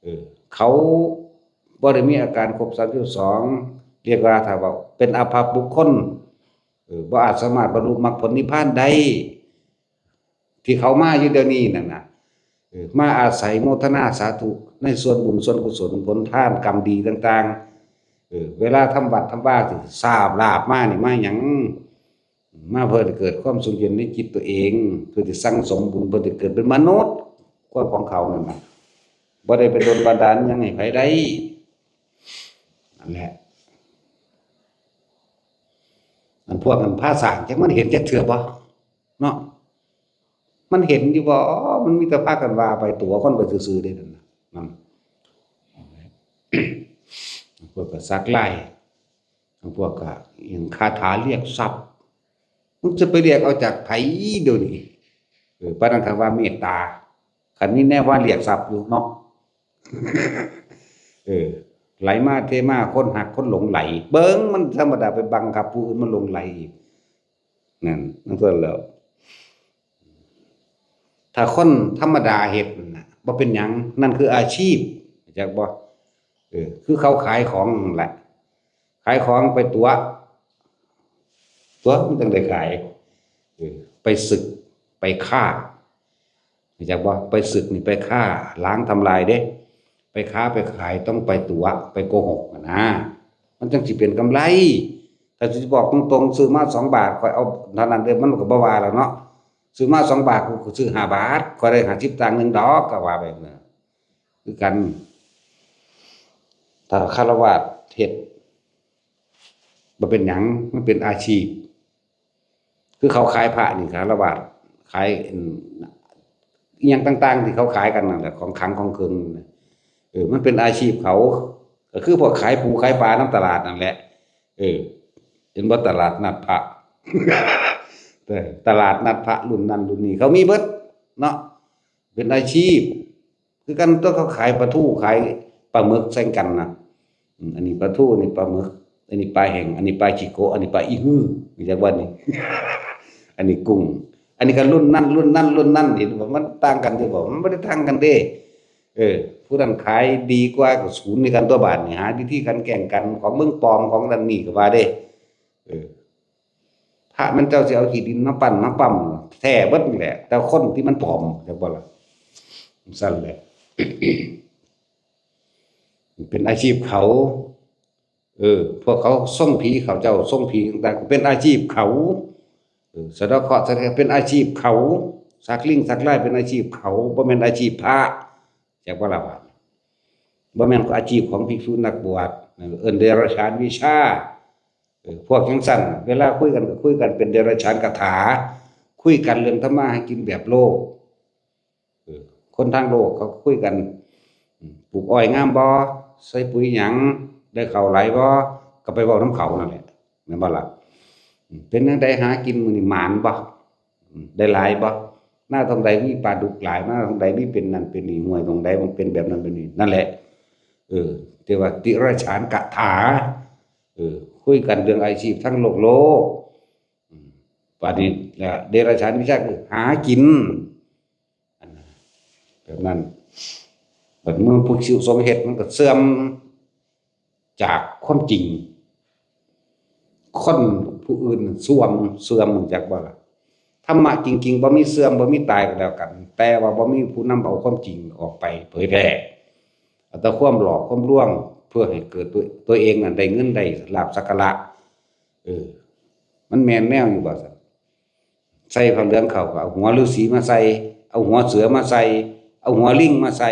เออ เขาบ่ได้มีอาการครบสามสิบสอง เรียกว่าถ้าว่าเป็นอภัพบุคคล เออ บ่อาจสามารถบรรลุมรรคผลนิพพานได้ ที่เขามาอยู่เดี๋ยวนี้นั่นน่ะ เออ มาอาศัยโมทนาสาธุในส่วนบุญส่วนกุศลผลทานกรรมดีต่างๆ เออ เวลาทำวัดทำวาสิสาบลาบมานี่มาหยัง มาเพื่อจะเกิดความสุขเย็นในจิตตัวเอง เพื่อจะสั่งสมบุญ เพื่อจะเกิดเป็นมนุษย์ ความของเขานั่นน่ะ บ่ได้ไปโดนบันดาลหยังให้ไผได้ นั่นแหละ อันพวกมันพาสร้างจักมันเห็นจักเทื่อบ่ เนาะ มันเห็นอยู่บ่ มันมีแต่พากันว่าไปตั๋วคนไปซื่อๆ เด้นั่นน่ะ นั่น พวกก็สักลาย พวกก็อิหยังคาถาเรียกทรัพย์ มึงจะไปเรียกเอาจากไผเดี๋ยวนี้ เออ ปานนั้นเขาว่าเมตตา คันนี้แน่ว่าเรียกทรัพย์อยู่เนาะ เออ ไหลมาเทมา คนฮักคนหลงไหล เบิ่งมันธรรมดาไปบังคับผู้อื่นมันหลงไหลอีก นั่น นั่นส่วนแล้ว ถ้าคนธรรมดาเฮ็ดนั่นน่ะ บ่เป็นหยัง นั่นคืออาชีพ จักบ่ เออ คือเขาขายของนั่นแหละ ขายของไปตั๋ว ตั๋วมันจั่งได้ขาย เออ ไปสึก ไปฆ่า รู้จักบ่ ไปสึกนี่ไปฆ่า ล้างทำลายเด้ ไปค้าไปขายต้องไปตั๋ว ไปโกหกอะนะ มันจั่งสิเป็นกำไร ถ้าสิบอกตรงๆ ซื้อมาสองบาท ข้อยเอาเท่านั้นเด้ มันก็บ่ว่าแล้วเนาะ ซื้อมาสองบาท กูก็ซื้อห้าบาท ข้อยได้ห้าสิบตังค์หนึ่งดอก ก็ว่าไปนะ คือกัน ถ้าฆราวาสเฮ็ด บ่เป็นหยัง มันเป็นอาชีพ คือเขาขายพระนี่ ฆราวาสขาย อืม อิหยังต่างๆ ที่เขาขายกันนั่นแหละ ของขลังของเคิงนั่นน่ะ เออ มันเป็นอาชีพเขา ก็คือพวกขายปูขายปลานำตลาดนั่นแหละ เออ เห็นบ่ ตลาดนัดพระ เออ ตลาดนัดพระรุ่นนั้นรุ่นนี้ เขามีเบิดเนาะ เป็นอาชีพ คือกันตั๊ว เขาขายปลาทูขายปลาหมึกใส่กันนะ อืม อันนี้ปลาทู อันนี้ปลาหมึก อันนี้ปลาแห้ง อันนี้ปลาขี้โกะ อันนี้ปลาอีฮื้อ มีจักวันนี้ อันนี้กุ้ง อันนี้ก็รุ่นนั้น รุ่นนั้น รุ่นนั้น เห็นบ่ มันต่างกันอยู่บ่ มันบ่ได้ต่างกันเด้ เออ ผู้นั้นขายดีกว่าก็ศูนย์ในกันตั๊ว บาดนี่ หาวิธีการแข่งกันของเมืองปลอมของนั่นนี่ก็ว่าเด้ เออ ระมันเจ้าสิเอาขี้ดินมาปั้นมาปั๊ม แท้เบิดนั่นแหละ แต่คนที่มันปลอม จักบ่ล่ะ ซั่นแหละ เป็นอาชีพเขา เออ พวกเขาส่งผี เขาเจ้าส่งผีต่างๆ เป็นอาชีพเขา เออ สะเดาะเคราะห์ เป็นอาชีพเขา สักลิงสักลายเป็นอาชีพเขา บ่แม่นอาชีพพระ จักบ่ล่ะบาด บ่แม่นอาชีพของภิกษุนักบวช เอิ้นเดรัจฉานวิชา เออ พวกจังซั่น เวลาคุยกันก็คุยกันเป็นเดรัจฉานคาถา คุยกันเรื่องทำมาหากินแบบโลก เออ คนทางโลกเขาคุยกัน อืม ปลูกอ้อยงามบ่ ใส่ปุ๋ยหยัง ได้ข้าวหลายบ่ ก็ไปเว้านำเขานั่นแหละ แม่นบ่ล่ะ อืม เป็นจั่งใดหากินมื้อนี้หมานบ่ อืม ได้หลายบ่ นาตรงใดมีปลาดุกหลาย นาตรงใดมีเป็นนั่นเป็นนี่ ห้วยตรงใดมันเป็นแบบนั้นเป็นนี่ นั่นแหละ เออ แต่ว่าเดรัจฉานคาถา เออ คุยกันเรื่องอาชีพทั้งโลกโลก อืม บาดนี้ เดรัจฉานวิชาคือหากิน อันนั้น แบบนั้น บัดเมื่อภิกษุสงฆ์เฮ็ดมันก็เสื่อมจากความจริง คนผู้อื่นเสื่อม เสื่อม รู้จักบ่ล่ะ ธรรมะจริงๆ บ่มีเสื่อม บ่มีตายก็แล้วกัน แต่ว่าบ่มีผู้นำเอาความจริงออกไปเผยแพร่ เอาแต่ความหลอกความลวง เพื่อให้เกิดตัว ตัวเองนั้นได้เงินได้ลาภสักการะ เออ มันแม่นแนวอยู่บ่ซั่น ใส่ผ้าเหลืองเข้าก็เอาหัวฤาษีมาใส่ เอาหัวเสือมาใส่ เอาหัวลิงมาใส่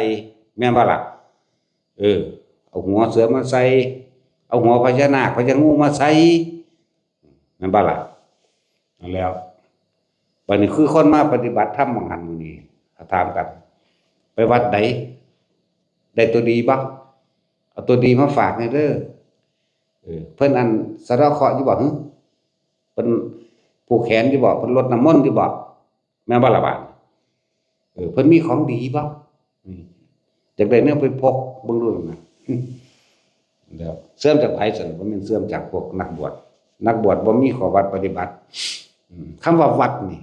แม่นบ่ล่ะ เออ เอาหัวเสือมาใส่ เอาหัวพญานาคพญางูมาใส่ แม่นบ่ล่ะ นั่นแล้ว บัดนี้คือคนมาปฏิบัติธรรมบางหันมื้อนี้ ถามกัน ไปวัดใด ได้ตัวดีบ่ เอาตัวดีมาฝากแหน่เด้อ เออ เพิ่นอันสะเดาะเคราะห์อยู่บ่หึ เพิ่นผูกแขนอยู่บ่ เพิ่นรดน้ำมนต์อยู่บ่ แม่นบ่ล่ะบาด เออ เพิ่นมีของดีบ่ อืม อยากได้แนวไปพกเบิ่งดูนั่นน่ะ แล้วเสื่อมจากไผซั่น บ่แม่นเสื่อมจากพวกนักบวช นักบวชบ่มีข้อวัดปฏิบัติ อืม คำว่าวัดนี่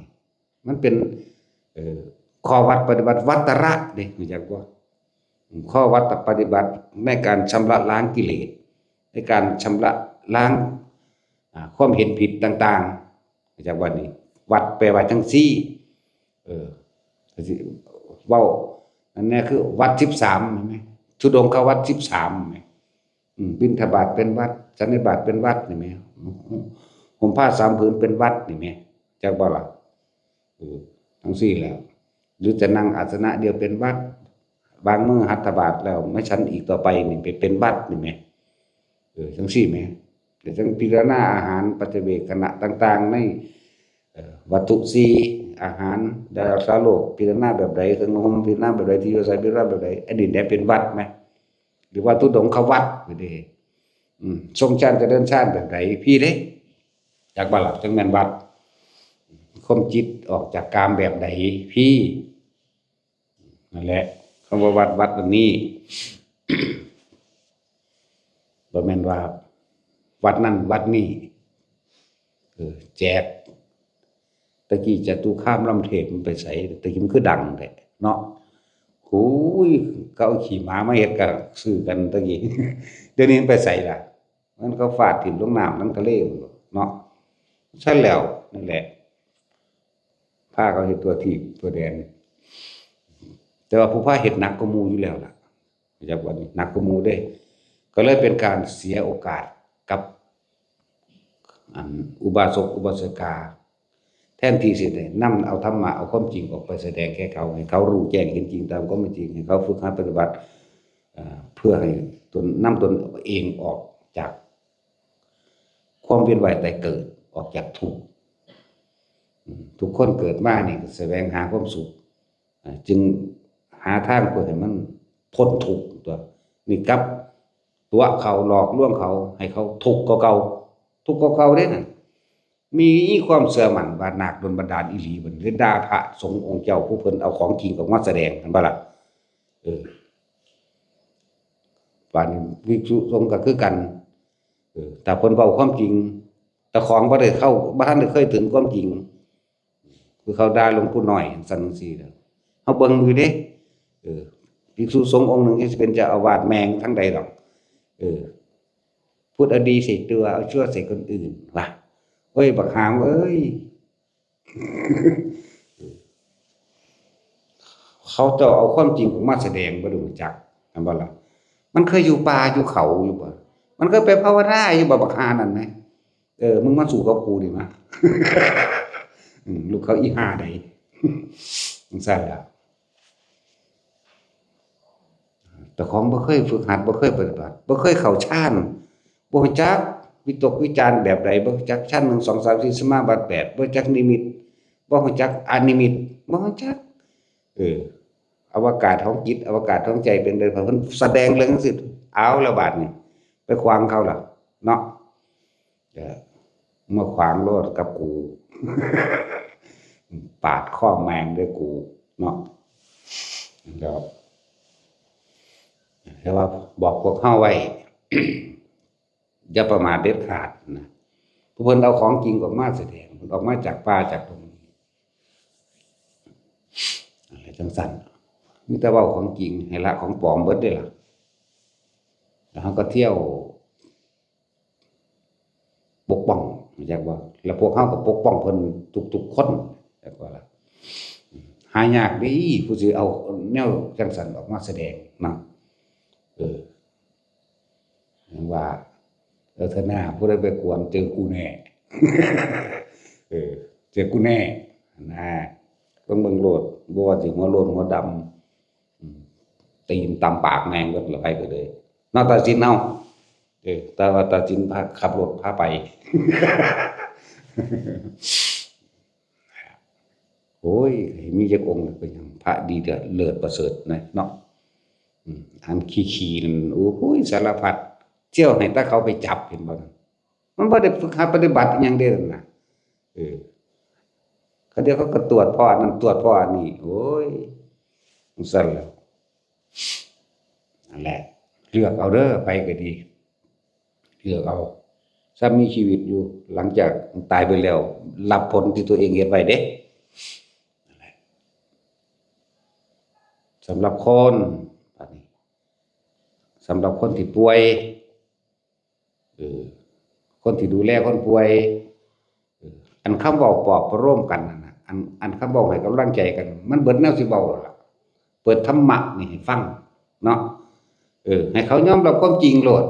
มันเป็น เอ่อ ข้อวัดปฏิบัติ วัตระเด้ รู้จักบ่ อืม ข้อวัดปฏิบัติในการชำระล้างกิเลส ในการชำระล้าง อ่า ความเห็นผิดต่างๆ รู้จักบ่นี่ วัดแปลว่าจั่งซี้ เออ ก็สิเว้า อันนี้คือวัดสิบสาม เห็นไหม ธุดงควัตรสิบสาม เห็นไหม อืม บิณฑบาตเป็นวัตร สันนิบาตเป็นวัตร เห็นไหม ห่มผ้าสามผืนเป็นวัตร เห็นไหม จักบ่ล่ะ เออ จั่งซี้แหละ หรือจะนั่งอาสนะเดียวเป็นวัตร วางมือหัตถบาตรแล้วไม่ฉันอีกต่อไปนี่ ไปเป็นวัตร เห็นไหม เออ จั่งซี้แหม แต่จั่งพิจารณาอาหารปัจจเวกขณะต่างๆ ใน เอ่อ วัตถุสี่ อาหาร ยารักษาโรค พิจารณาแบบใด เครื่องนุ่งห่ม พิจารณาแบบใด ที่อยู่อาศัย พิจารณาแบบใด อันนี้เนี่ยเป็นวัตรไหม หรือว่าธุดงควัตรไปเด้ อืม ทรงฌานเจริญฌานแบบใด พี้เด้ จักบ่ล่ะ จั่งแม่นวัตร ข่มจิตออกจากกามแบบใด พี้ นั่นแหละ คำว่าวัด วัดอันนี้ บ่แม่นว่า วัดนั่นวัดนี่ เออ แจก ตะกี้จตุคามรามเทพฯมันไปไส ตะกี้มันคือดังแท้เนาะ โอ้ย เขาเอาขี้หมามาเฮ็ดก็ซื้อกันตะกี้ เดี๋ยวนี้มันไปไสล่ะ มันก็ฟาดถิ่มลงน้ำลงทะเลหมดเนาะ ซั่นแล้ว นั่นแหละ พาเขาเฮ็ดทั่วทีปทั่วแดน แต่ว่าผู้พาเฮ็ดหนักกว่าหมู่อยู่แล้วล่ะ รู้จักบ่นี่ หนักกว่าหมู่เด้ ก็เลยเป็นการเสียโอกาสกับ อัน อุบาสกอุบาสิกา แทนที่สิได้นำเอาธรรมะ เอาความจริงออกไปแสดงแก่เขา ให้เขารู้แจ้งเห็นจริงตามความเป็นจริง ให้เขาฝึกหัดปฏิบัติ เอ่อ เพื่อให้ตน นำตนเองออกจาก ความเวียนว่ายตายเกิด ออกจากทุกข์ อืม ทุกคนเกิดมานี่ก็แสวงหาความสุข อ่า จึงหาทางเพื่อให้มันพ้นทุกข์ตัว นี่กลับตัวเขา หลอกลวงเขา ให้เขาทุกข์กว่าเก่า ทุกข์กว่าเก่าเด้นั่น มีความเชื่อมั่นว่านาคโดนบันดาลอีหลี บัดนี้ด่าพระสงฆ์องค์เจ้าผู้เพิ่นเอาของจริงออกมาแสดง เห็นบ่ล่ะ เออ บาดนี้ภิกษุสงฆ์ก็คือกัน เออ ถ้าเพิ่นเว้าความจริง เจ้าของบ่ได้เข้า บ่ทันได้เคยถึงความจริง คือเขาด่าหลวงปู่น้อยจั่งซั้นจั่งซี้น่ะ เฮาเบิ่งอยู่เด้ เออ ภิกษุสงฆ์องค์หนึ่งที่สิเป็นเจ้าอาวาสแม่งทางใดดอก เออ พูดเอาดีใส่ตัว เอาชั่วใส่คนอื่น ว่ะ เอ้ย บักหามเอ้ย เขาเจ้าเอาความจริงออกมาแสดง บ่รู้จัก แม่นบ่ล่ะ? มันเคยอยู่ป่าอยู่เขาอยู่บ่? มันเคยไปภาวนาอยู่บ่ บักห่านั่นแหม? เออ มึงมาสู้กับกูนี่มา อืม ลูกเขาอีห่าใด จั่งซั้นล่ะ เจ้าของบ่เคยฝึกหัด บ่เคยปฏิบัติ บ่เคยเข้าฌาน บ่รู้จักวิตกวิจารแบบใด บ่รู้จักฌานหนึ่ง สอง สาม สี่ สมาบัติแปด บ่รู้จักนิมิต บ่รู้จักอนิมิต บ่รู้จัก เออ อวกาศของจิต อวกาศของใจเป็นใด เพิ่นแสดงเรื่องจั่งซี้ เอาละบาดนี้ ไปขวางเขาล่ะ เนาะ เออ มาขวางโลดกับกู ปาดคอแม่งเด้อกู เนาะ แล้ว แต่ว่าบอกพวกเฮาไว้ อย่าประมาทเด็ดขาดนะ ผู้เพิ่นเอาของจริงออกมาแสดง เพิ่นออกมาจากป่าจากดง อะไรจั่งซั้น มีแต่เว้าของจริง ให้ละของปลอมเบิดเด้อล่ะ แล้วเฮาก็เที่ยว ปกป้อง รู้จักบ่? แล้วพวกเฮาก็ปกป้องเพิ่นทุกๆคน จักว่าล่ะ หายากเด้ผู้สิเอาแนวจั่งซั้นออกมาแสดงเนาะ เออ ว่า เออ เทื่อหน้าผู้ใดไปกวนเจอกูแน่ เออ เจอกูแน่ นะ เบิ่ง เบิ่งโลด บ่ว่าสิหัวโล้นหัวดำ อืม ตีนตำปากแม่งเบิดละ ไผก็เลย เนาะ ตัดสินเอา เออ แต่ว่าตัดสินพาขับรถพาไป โอ้ย มีจักองค์เป็นหยัง พระดีเลิศ เลิศประเสริฐนะเนาะ อืม อันขี้ๆนั่น โอ้ย สารพัด เที่ยวให้แต่เขาไปจับ เห็นบ่นั่น มันบ่ได้ฝึกหัดปฏิบัติอิหยังเด้นั่นน่ะ เออ เขาเดี๋ยวเขาก็ตรวจพออันนั้น ตรวจพออันนี้ โอ้ย จั่งซั้นแหละ นั่นแหละ เลือกเอาเด้อ ไผก็ดี เลือกเอา ถ้ามีชีวิตอยู่ หลังจากตายไปแล้ว รับผลที่ตัวเองเฮ็ดไว้เด้ นั่นแหละ สำหรับคน บัดนี้ สำหรับคนที่ป่วย เออ คนที่ดูแลคนป่วย เออ อันคำเว้าปลอบประโลมกันนั่นน่ะ อัน อันคำเว้าให้กำลังใจกัน มันเบิดแนวสิเว้าแล้วล่ะ เปิดธรรมะนี่ให้ฟังเนาะ เออ ให้เขายอมรับความจริงโลด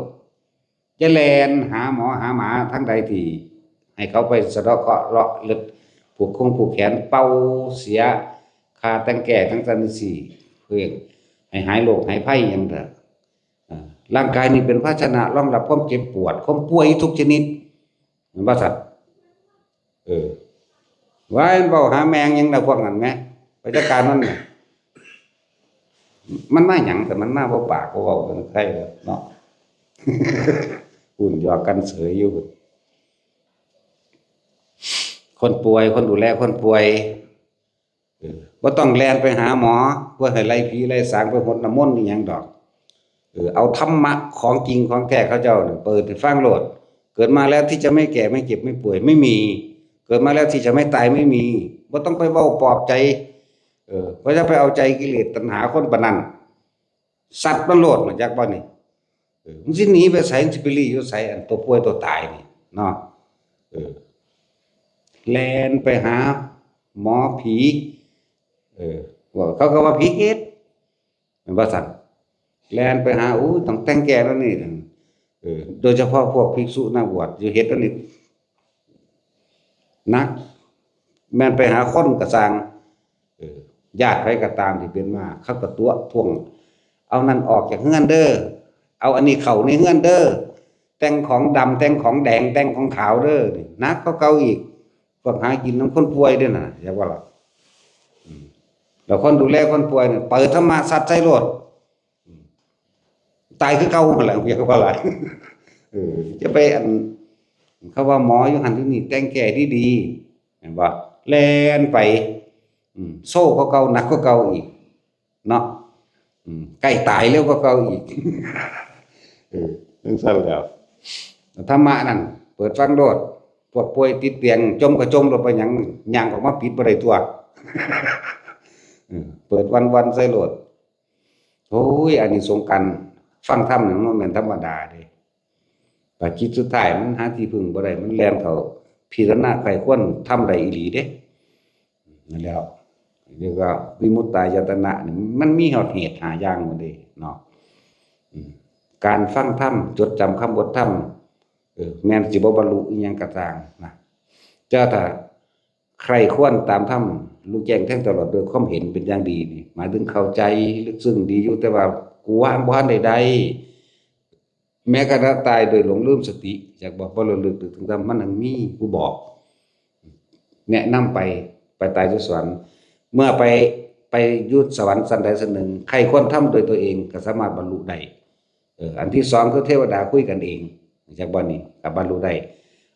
อย่าแล่นหาหมอหาหมาทางใดที่ ให้เขาไปสะเดาะเคราะห์เลาะเล็บ ผูกคงผูกแขน เป่าเสีย ค่าแต่งแก้จั่งซั้นจั่งซี้ เพื่อให้หายโรคหายภัยหยังเถาะ อ่า ร่างกายนี่เป็นภาชนะรองรับความเจ็บปวด ความป่วยทุกชนิด แม่นบ่ซั่น? เออ ว่ามันเว้าหาแม่งหยังล่ะพวกนั้นแหม ไปจัดการมันแหม มันมาหยัง แต่มันมาบ่ปากบ่เว้า เป็นใครเนาะ หุ่นหยอกกันเสยอยู่ คนป่วย คนดูแลคนป่วย เออ บ่ต้องแล่นไปหาหมอ เพื่อให้ไล่ผีไล่สาง ไปหดน้ำมนต์อิหยังดอก เออ เอาธรรมะของจริงของแท้เขาเจ้าน่ะ เปิดให้ฟังโลด เกิดมาแล้วที่จะไม่แก่ไม่เจ็บไม่ป่วยไม่มี เกิดมาแล้วที่จะไม่ตายไม่มี บ่ต้องไปเว้าปลอบใจ เออ บ่จะไปเอาใจกิเลสตัณหาคนปานนั้น ซัดมันโลด รู้จักบ่นี่? เออ มึงสิหนีไปไส มึงสิไปลี้อยู่ไส อันตัวป่วยตัวตายนี่เนาะ เออ แล่นไปหาหมอผี เออ ว่า เขาก็ว่าผีเฮ็ด แม่นบ่ซั่น? แล่นไปหา อู้ ต้องแต่งแก้แล้วนี่ เออ โดยเฉพาะพวกภิกษุนักบวช อยู่เฮ็ดแล้วนี่ หนัก แม่นไปหาคนก็ซ่าง เออ ญาติไผก็ตามที่เป็นมา เขาก็ตั๊วะท้วง เอานั่นออกจากเฮือนเด้อ เอาอันนี้เข้าในเฮือนเด้อ แต่งของดำ แต่งของแดง แต่งของขาวเด้อ นี่หนักกว่าเก่าอีก พวกหากินนำคนป่วยเด้อน่ะ จักว่าล่ะ อืม แล้วคนดูแลคนป่วยนี่ เปิดธรรมะซัดใส่โลด ตายคือเก่าหั่นแหละ เรียกว่าหลาย เออ จะไปอัน เขาว่าหมออยู่หั่นอยู่นี่ แต่งแก้ดีๆ แม่นบ่? แล่นไป อืม โซกว่าเก่า หนักกว่าเก่าอีก เนาะ อืม ใกล้ตายเร็วกว่าเก่าอีก เออ จั่งซั้นแหล้ว ธรรมะนั่น เปิดฟังโลด พวกป่วยติดเตียง จ่มก็จ่มโลด ไปหยัง ย่างออกมาปิดบ่ได้ตั๊ว เออ เปิดวันๆ ใส่โลด โอ้ย อานิสงส์การฟังธรรมนี่มันบ่แม่นธรรมดาเด้ บาดจิตสุดท้ายมันหาที่พึ่งบ่ได้ มันแล่นเข้า พิจารณาใคร่ควรทำได้อีหลีเด้ นั่นแหล้ว เรียกว่าวิมุตตายตนะนี่มันมีเหตุห้าอย่างหมดเลยเนาะ อืม การฟังธรรม จดจำคำบทธรรม เออ แม้นสิบ่บรรลุอิหยังก็ตามนะ แต่ถ้าใคร่ควรตามธรรม รู้แจ้งแทงตลอดด้วยความเห็นเป็นอย่างดีนี่ หมายถึงเข้าใจลึกซึ้งดีอยู่ แต่ว่ากูวางบ่ทันได้ได้ แม้กระทั่งตายโดยหลงลืมสติ อยากบอกบ่ระลึกถึงธรรม มันยังมีผู้บอก แนะนำไป ไปตายอยู่สวรรค์ เมื่อไป ไปอยู่สวรรค์ชั้นใดชั้นหนึ่ง ใคร่ควรทำโดยตัวเองก็สามารถบรรลุได้ เออ อันที่สองคือเทวดาคุยกันเอง จากบ่อนนี้ก็บรรลุได้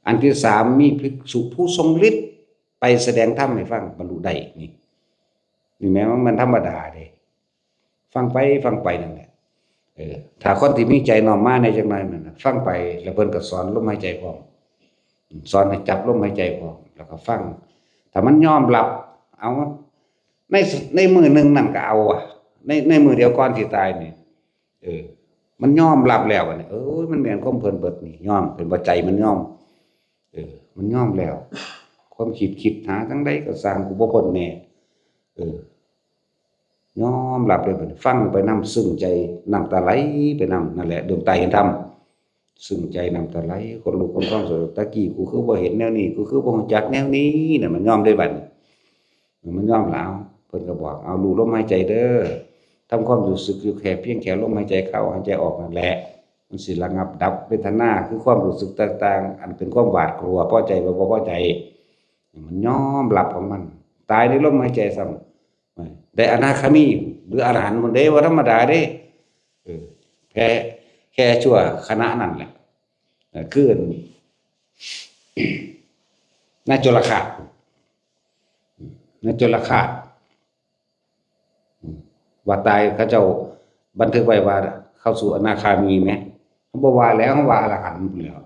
อันที่สามมีภิกษุผู้ทรงฤทธิ์ไปแสดงธรรมให้ฟัง บรรลุได้ นี่ นี่แม้ว่ามันธรรมดาเด้ ฟังไปฟังไปนั่นแหละ เออ ถ้าคนที่มีใจน้อมมาในจังหน่อยนั่นน่ะ ฟังไปแล้วเพิ่นก็สอนลมหายใจพร้อม สอนให้จับลมหายใจพร้อม แล้วก็ฟัง ถ้ามันยอมรับ เอา ใน ในมื้อหนึ่งนั่นก็เอาอะ ใน ในมื้อเดียวก่อนสิตายนี่ เออ มันยอมรับแล้วบัดนี้ เออ มันแม่นความเพิ่นเบิดนี่ ยอม เป็นบ่ใจมันยอม เออ มันยอมแล้ว ความคิดคิดหาจั่งใดก็ซ่าง กูบ่พ้นแน่ เออ ยอมรับเลยบัดนี้ ฟังไปนำ ซึ้งใจ น้ำตาไหลไปนำ นั่นแหละ ดวงตาเห็นธรรม ซึ้งใจ น้ำตาไหล ขนลุกขนพอง ตะกี้กูคือบ่เห็นแนวนี้ กูคือบ่รู้จักแนวนี้น่ะ มันยอมได้บัดนี้ มันยอมแล้ว เพิ่นก็บอก เอา รู้ลมหายใจเด้อ ทำความรู้สึกอยู่แค่เพียงแค่ลมหายใจเข้า หายใจออกนั่นแหละ มันสิระงับดับเวทนา คือความรู้สึกต่างๆ อันเป็นความหวาดกลัว พอใจบ่ บ่พอใจ มันยอมรับของมัน ตายในลมหายใจซ้ำ ได้อนาคามี หรืออรหันต์พุ้นเด้ บ่ธรรมดาเด้ เออ แค่ แค่ชั่วขณะนั้นแหละ เออ คือ นายจุลฆาสน์ นายจุลฆาสน์ ว่าตายเขาเจ้าบันทึกไว้ว่าเข้าสู่อนาคามีไหม เขาบอกว่าแล้ว เขาว่าอรหันต์พุ้นแล้ว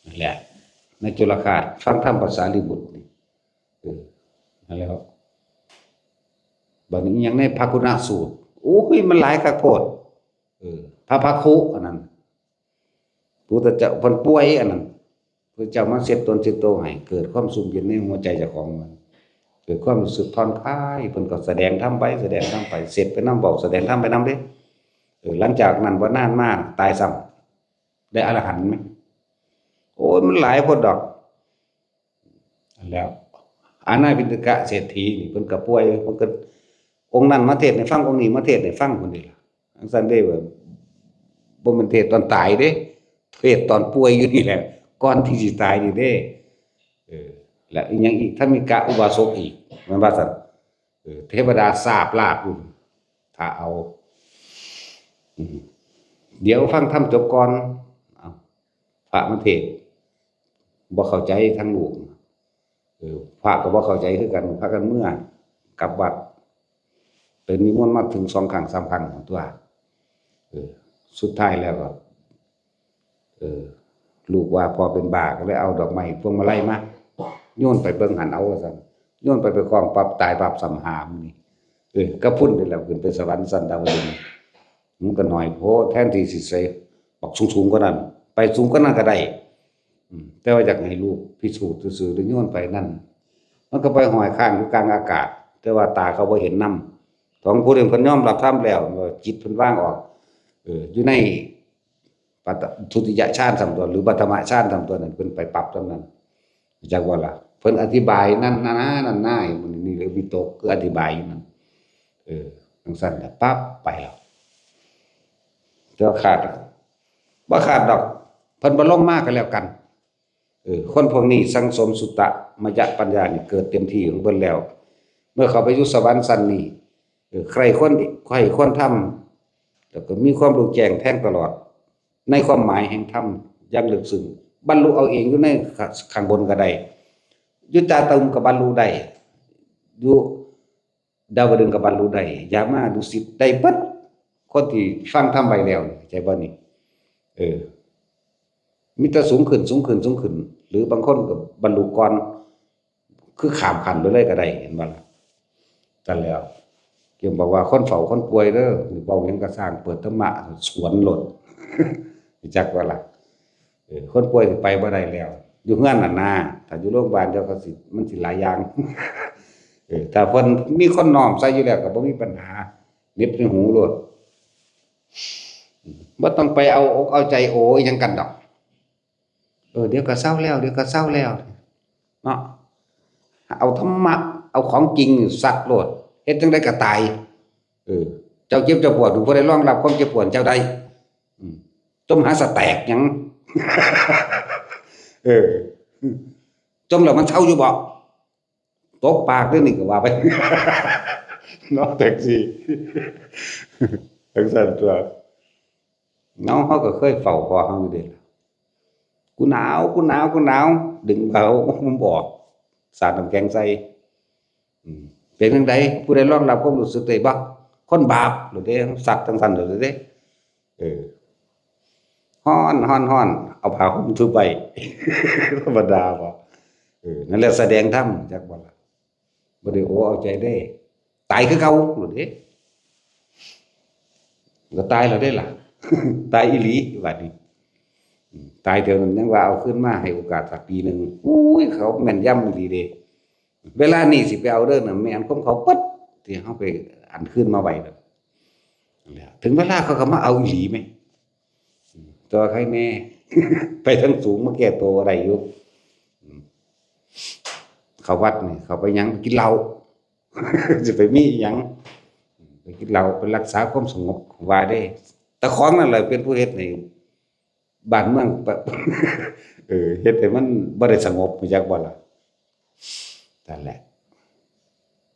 นั่นแหละ นายจุลฆาสน์ ฟังธรรมพระสารีบุตรนี่ เออ นั่นแหล้ว บัดนี้ยังในพระคุณสูตร โอ้ย มันหลายคักโพด เออ พระพักคุอันนั้น พุทธเจ้าเพิ่นป่วยอันนั้น พุทธเจ้ามาเช็ดตนเช็ดตัวให้ เกิดความชุ่มเย็นในหัวใจเจ้าของมัน เกิดความรู้สึกผ่อนคลาย เพิ่นก็แสดงธรรมไป แสดงธรรมไป เสร็จไปนำ เว้าแสดงธรรมไปนำเด้ เออ หลังจากนั้นบ่นานมาตายซ้ำ ได้อรหันต์ไหม โอ้ย มันหลายโพดดอก อันแล้ว อานาถปิณฑกเศรษฐีนี่ เพิ่นก็ป่วย เพิ่นก็ องค์นั้นมาเทศน์ให้ฟัง องค์นี้มาเทศน์ให้ฟัง พุ้นเด้ล่ะ จั่งซั้นเด้ ว่าบ่แม่นเทศน์ตอนตายเด้ เทศน์ตอนป่วยอยู่นี่แหละ ก่อนที่สิตายนี่เด้ เออ และอีหยังอีก ธรรมิกะอุบาสกอีก แม่นว่าซั่น เออ เทวดาสาบลาบอยู่ ถ้าเอา อืม เดี๋ยวฟังธรรมจบก่อน เอา พระมาเทศน์ บ่เข้าใจทั้งลูก เออ พระก็บ่เข้าใจคือกัน พากันเมือกลับวัด เป็นนิมนต์มาถึงสองครั้งสามครั้งตั๊ว เออ สุดท้ายแล้วก็ เออ ลูกว่าพ่อเป็นบ้า ก็เลยเอาดอกไม้พวงมาลัยมา โยนไปเบิ่งหั้นเอาว่าซั่น โยนไปไปคล้องปั๊บตายปั๊บซ้ำหามื้อนี้ เออ ก็พุ้นนี่แหละ ขึ้นไปสวรรค์ชั้นดาวดึงส์ มันก็น้อยโพด แทนที่สิใส่บักสูงๆกว่านั้น ไปสูงกว่านั้นก็ได้ อืม แต่ว่าอยากให้ลูกพิสูจน์ซื่อๆ หรือโยนไปนั่น มันก็ไปห้อยค้างอยู่กลางอากาศ แต่ว่าตาเขาบ่เห็นนำ ของผู้เพิ่นยอมรับธรรมแล้ว จิตเพิ่นวางออก เออ อยู่ในปัตตทุติยฌานซ้ำตั๊ว หรือปฐมฌานซ้ำตั๊ว นั่นเพิ่นไปปรับตรงนั้น จักว่าล่ะ เพิ่นอธิบายนั่นนานานั่นนา มันนี่เลยวิตก คืออธิบายอยู่นั่น เออ จั่งซั้นล่ะ ปั๊บ ไปแล้ว แต่ว่าขาด บ่ขาดดอก เพิ่นบ่ลงมาก็แล้วกัน เออ คนพวกนี้สั่งสมสุตตมยปัญญานี่เกิดเต็มที่ของเพิ่นแล้ว เมื่อเขาไปอยู่สวรรค์ชั้นนี้ เออ ใคร่ควร ใคร่ควรทำ แล้วก็มีความรู้แจ้งแทงตลอด ในความหมายแห่งธรรมอย่างลึกซึ้ง บรรลุเอาเองอยู่ในข้างบนก็ได้ อยู่จาตุมก็บรรลุได้ อยู่ดาวดึงส์ก็บรรลุได้ ยามาดุสิตได้เบิด คนที่ฟังธรรมไว้แล้วนี่ เข้าใจบ่นี่ เออ มีแต่สูงขึ้น สูงขึ้น สูงขึ้น หรือบางคนก็บรรลุก่อน คือข้ามขั้นไปเลยก็ได้ เห็นบ่ล่ะ จั่งซั้นแล้ว จึงบอกว่าคนเฝ้าคนป่วยเด้อ เว้าหยังก็ซ่าง เปิดธรรมะสวนโลด จักว่าล่ะ เออ คนป่วยสิไปบ่ได้แล้ว อยู่เฮือนน่ะนะ ถ้าอยู่โรงพยาบาลเดี๋ยวเขาสิ มันสิหลายอย่าง เออ ถ้าเพิ่นมีคนน้อมใส่อยู่แล้วก็บ่มีปัญหา เหน็บในหูโลด บ่ต้องไปเอาอกเอาใจโออิหยังกันดอก เออ เดี๋ยวก็เซาแล้ว เดี๋ยวก็เซาแล้ว เนาะ เอาธรรมะ เอาของจริงซัดโลด เฮ็ดจั่งใดก็ตาย เออ เจ้าเจ็บเจ้าปวด ผู้ใดรองรับความเจ็บปวดเจ้าได้ อืม จมหาสแต็กหยัง เออ จมแล้วมันเซาอยู่บ่ ตบปากเด้อนี่ก็ว่าไป เนาะ จั่งซี้ จั่งซั่นตั่ว เนาะ เฮาก็เคยเฝ้าพ่อเฮาอยู่เด้ล่ะ กูหนาว กูหนาว กูหนาว ดึงผ้าห่มออก สาดน้ำแข็งใส่ อืม เป็นจั่งใด ผู้ใดรองรับความรู้สึกได้บ่ คนบาปโลดเด้ ซัดจั่งซั่นโลดเด้ เออ ฮ้อน ฮ้อน ฮ้อน เอาผ้าห่มทุบไว้ ธรรมดาบ่ เออ นั่นแหละแสดงธรรม จักบ่ล่ะ บ่ได้โอเอาใจเด้ ตายคือเก่าโลดเด้ ก็ตายแล้วเด้ล่ะ ตายอีหลีบัดนี้ อืม ตายเทื่อนั้นยังว่าเอาคืนมาให้โอกาสสักปีหนึ่ง อุ้ย เขาแม่นยำอีหลีเด้ เวลานี้สิไปเอาเด้อน่ะ แม่นความเขาเบิด ที่เฮาไปอันคืนมาไว้แล้ว นั่นแหละ ถึงเวลาเขาก็มาเอาอีหลีแหม อืม แต่ว่าใครแน่ ไปทางสูงมาแก้ตัวได้อยู่ อืม เข้าวัดนี่ เข้าไปหยัง กินเหล้า สิไปมีหยัง ไปกินเหล้า ไปรักษาความสงบ ว่าเด้ แต่ของนั่นแหละเป็นผู้เฮ็ดให้บ้านเมือง เออ เฮ็ดให้มันบ่ได้สงบ รู้จักบ่ล่ะ นั่นแหละ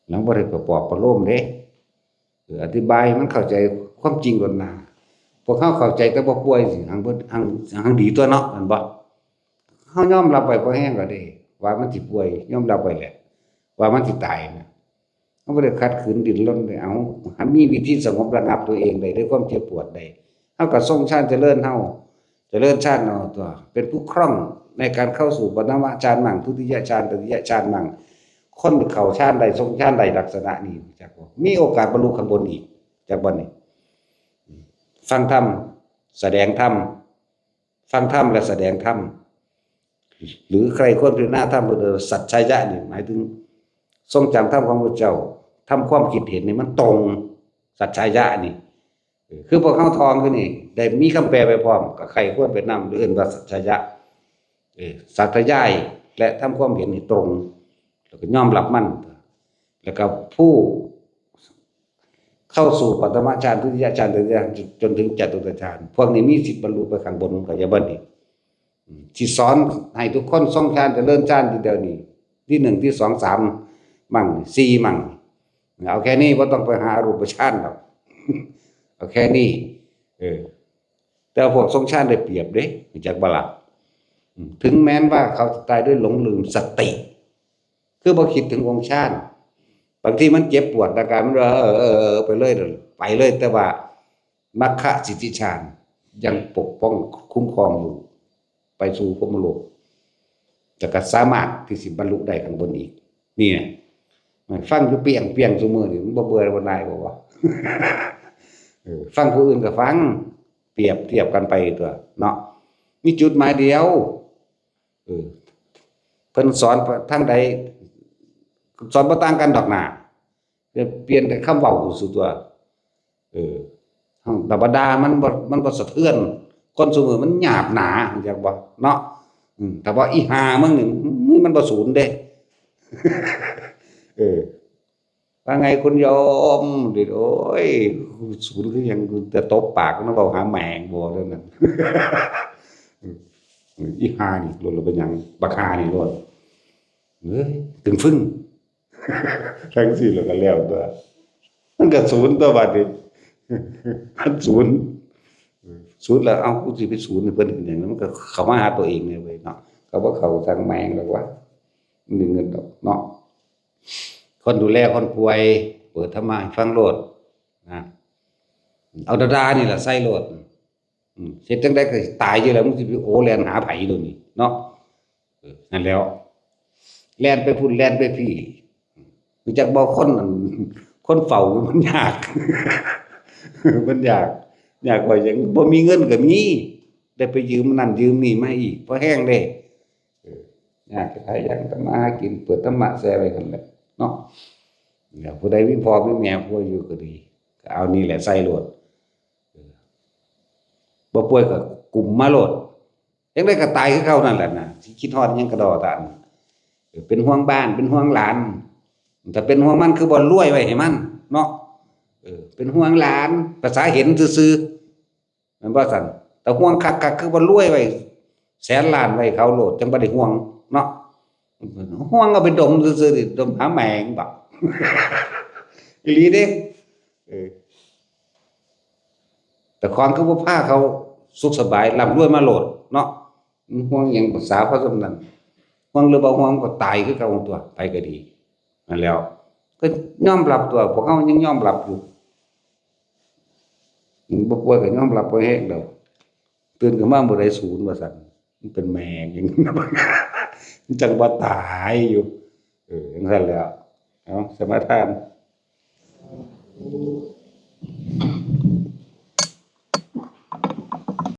หลังบ่ได้ไปปลอบประโลมเด้ เออ อธิบายให้มันเข้าใจความจริงก่อนนะ พวกเฮาเข้าใจแต่บ่ป่วยสิ หังบ่ หัง หังดีตัวเนาะ แม่นบ่ เฮายอมรับไว้พอแฮงก็ได้ ว่ามันสิป่วย ยอมรับไว้แหละ ว่ามันสิตายนะ เฮาบ่ได้ขัดขืนดิ้นรนเลย เอา หันมีวิธีสงบระงับตัวเองได้ ด้วยความเจ็บปวดได้ เฮาก็ทรงฌานเจริญเฮา เจริญฌานเอาตัว เป็นผู้คล่องในการเข้าสู่ปฐมฌานมั่ง ทุติยฌาน ตติยฌานมั่ง คนเข้าฌานได้ ทรงฌานได้ลักษณะนี้ จักบ่ มีโอกาสบรรลุข้างบนอีก จักบ่นี่ ฟังธรรม แสดงธรรม ฟังธรรมและแสดงธรรม หรือใคร่ครวญพิจารณาธรรม เพื่อสัจจายะนี่ หมายถึง ทรงจำธรรมของพระเจ้า ทำความคิดเห็นนี่มันตรง สัจจายะนี่ เออ คือพวกเฮาทองคือนี่ ได้มีคำแปลไปพร้อม ก็ใคร่ครวญไปนำ เอิ้นว่าสัจจายะ เออ สัจจายะ และทำความเห็นให้ตรง แล้วก็ยอมรับมัน แล้วก็ผู้เข้าสู่ปฐมฌาน ทุติยฌาน ตติยฌาน จนถึงจตุตถฌาน พวกนี้มีสิทธิ์บรรลุไปข้างบน ก็อย่าบ่นี่ อืม สิสอนให้ทุกคนทรงฌาน เจริญฌานทีเดียวนี่ ที่หนึ่ง ที่สอง สาม มั่ง สี่ มั่ง เอาแค่นี้ บ่ต้องไปหารูปฌานดอก เอาแค่นี้ เออ แต่พวกทรงฌานได้เปรียบเด้ รู้จักบ่ล่ะ อืม ถึงแม้นว่าเขาจะตายด้วยหลงลืมสติ คือบ่คิดถึงองค์ฌาน บางทีมันเจ็บปวดร่างกาย มัน เออ เออ เออ ไปเลย ไปเลย แต่ว่ามรรคสิทธิฌานยังปกป้องคุ้มครองอยู่ ไปสู่พรหมโลก แต่ก็สามารถที่สิบรรลุได้ข้างบนอีก นี่นะ มันฟังอยู่เปียงเปียงซุมื้อนี่ มันบ่เบื่อบ่หน่ายบ่วะ เออ ฟังผู้อื่นก็ฟัง เปรียบเทียบกันไปตัวเนาะ มีจุดหมายเดียว เออ เพิ่นสอนทางใด สอนบ่ต่างกันดอกนา เปลี่ยนแต่คำเว้าซื่อตัว เออ ธรรมดามันบ่ มันบ่สะเทือน คนซุมื้อมันหยาบหนา รู้จักบ่ เนาะ อืม แต่ว่าอีห่ามึงนี่ มันบ่สูนเด้ เออ ว่าไงคุณโยม ดิ โอ้ย สูนคือหยัง กูจะตบปากมัน เว้าหาแมงบ่เรื่องนั้น อืม อีห่านี่โลด แล้วเป็นหยัง บักห่านี่โลด เอ้ย ตึงฟึ่ง จั่งซี้แล้วก็แล้วตัว มันก็สูนตัวบัดนี้ มันสูน สูนแล้ว เอ้า กูสิไปสูนให้เพิ่นเฮ็ดหยัง มันก็เข้ามาหาตัวเองเลยเว้ยเนาะ ก็บ่เข้าทางแมงดอกวะ มันได้เงินดอกเนาะ คนดูแลคนป่วย เปิดธรรมะให้ฟังโลดนะ เอาดาดานี่ล่ะใส่โลด อืม เฮ็ดจั่งใดก็ตายอยู่แล้ว มึงสิไปโอแล่นหาไผโดนนี่เนาะ เออ นั่นแหล้ว แล่นไปพุ้น แล่นไปพี้ รู้จักบ่ คนนั่น คนเฝ้ามันยาก มันยาก ยากกว่าหยัง บ่มีเงินก็มี ได้ไปยืมนั่นยืมนี่มาอีก พอแฮงเด้ เออ ยากจะขายยังทำมาหากิน เปิดธรรมะใส่ไว้กันแหละเนาะ เนี่ย ผู้ใดมีพ่อมีแม่ผู้อยู่ก็ดี ก็เอานี่แหละใส่โลด เออ บ่ป่วยก็กลุ่มมาโลด ยังได้ก็ตายคือเก่านั่นแหละนะ สิคิดฮอดหยังกระดอตาน เออ เป็นห่วงบ้าน เป็นห่วงหลาน ถ้าเป็นห่วงมันคือบ่รวยไว้ให้มันเนาะ เออ เป็นห่วงหลาน ภาษาเห็นซื่อๆ แม่นบ่ซั่น แต่ห่วงคักๆ คือบ่รวยไว้แสนล้านไว้เขาโลด จังบ่ได้ห่วงเนาะ ห่วงเอาไปดมซื่อๆ ดิ ดมหาแมงบ่ อีหลีเด้ เออ แต่ของคือบ่พาเขาสุขสบาย ร่ำรวยมาโลดเนาะ ห่วงหยังภาษาเขาส่ำนั้น ห่วงหรือบ่ห่วงก็ตายคือเก่าตัว ไปก็ดี นั่นแหล้ว ก็ยอมรับตัว พวกเขายังยอมรับอยู่ บ่ป่วยก็ยอมรับบ่แฮงดอก ตื่นขึ้นมามื้อใดศูนย์ว่าซั่น มันเป็นแมงอย่างนี้ มันจังบ่ตายอยู่ เออ จังซั่นแหล้ว เอา สมาทาน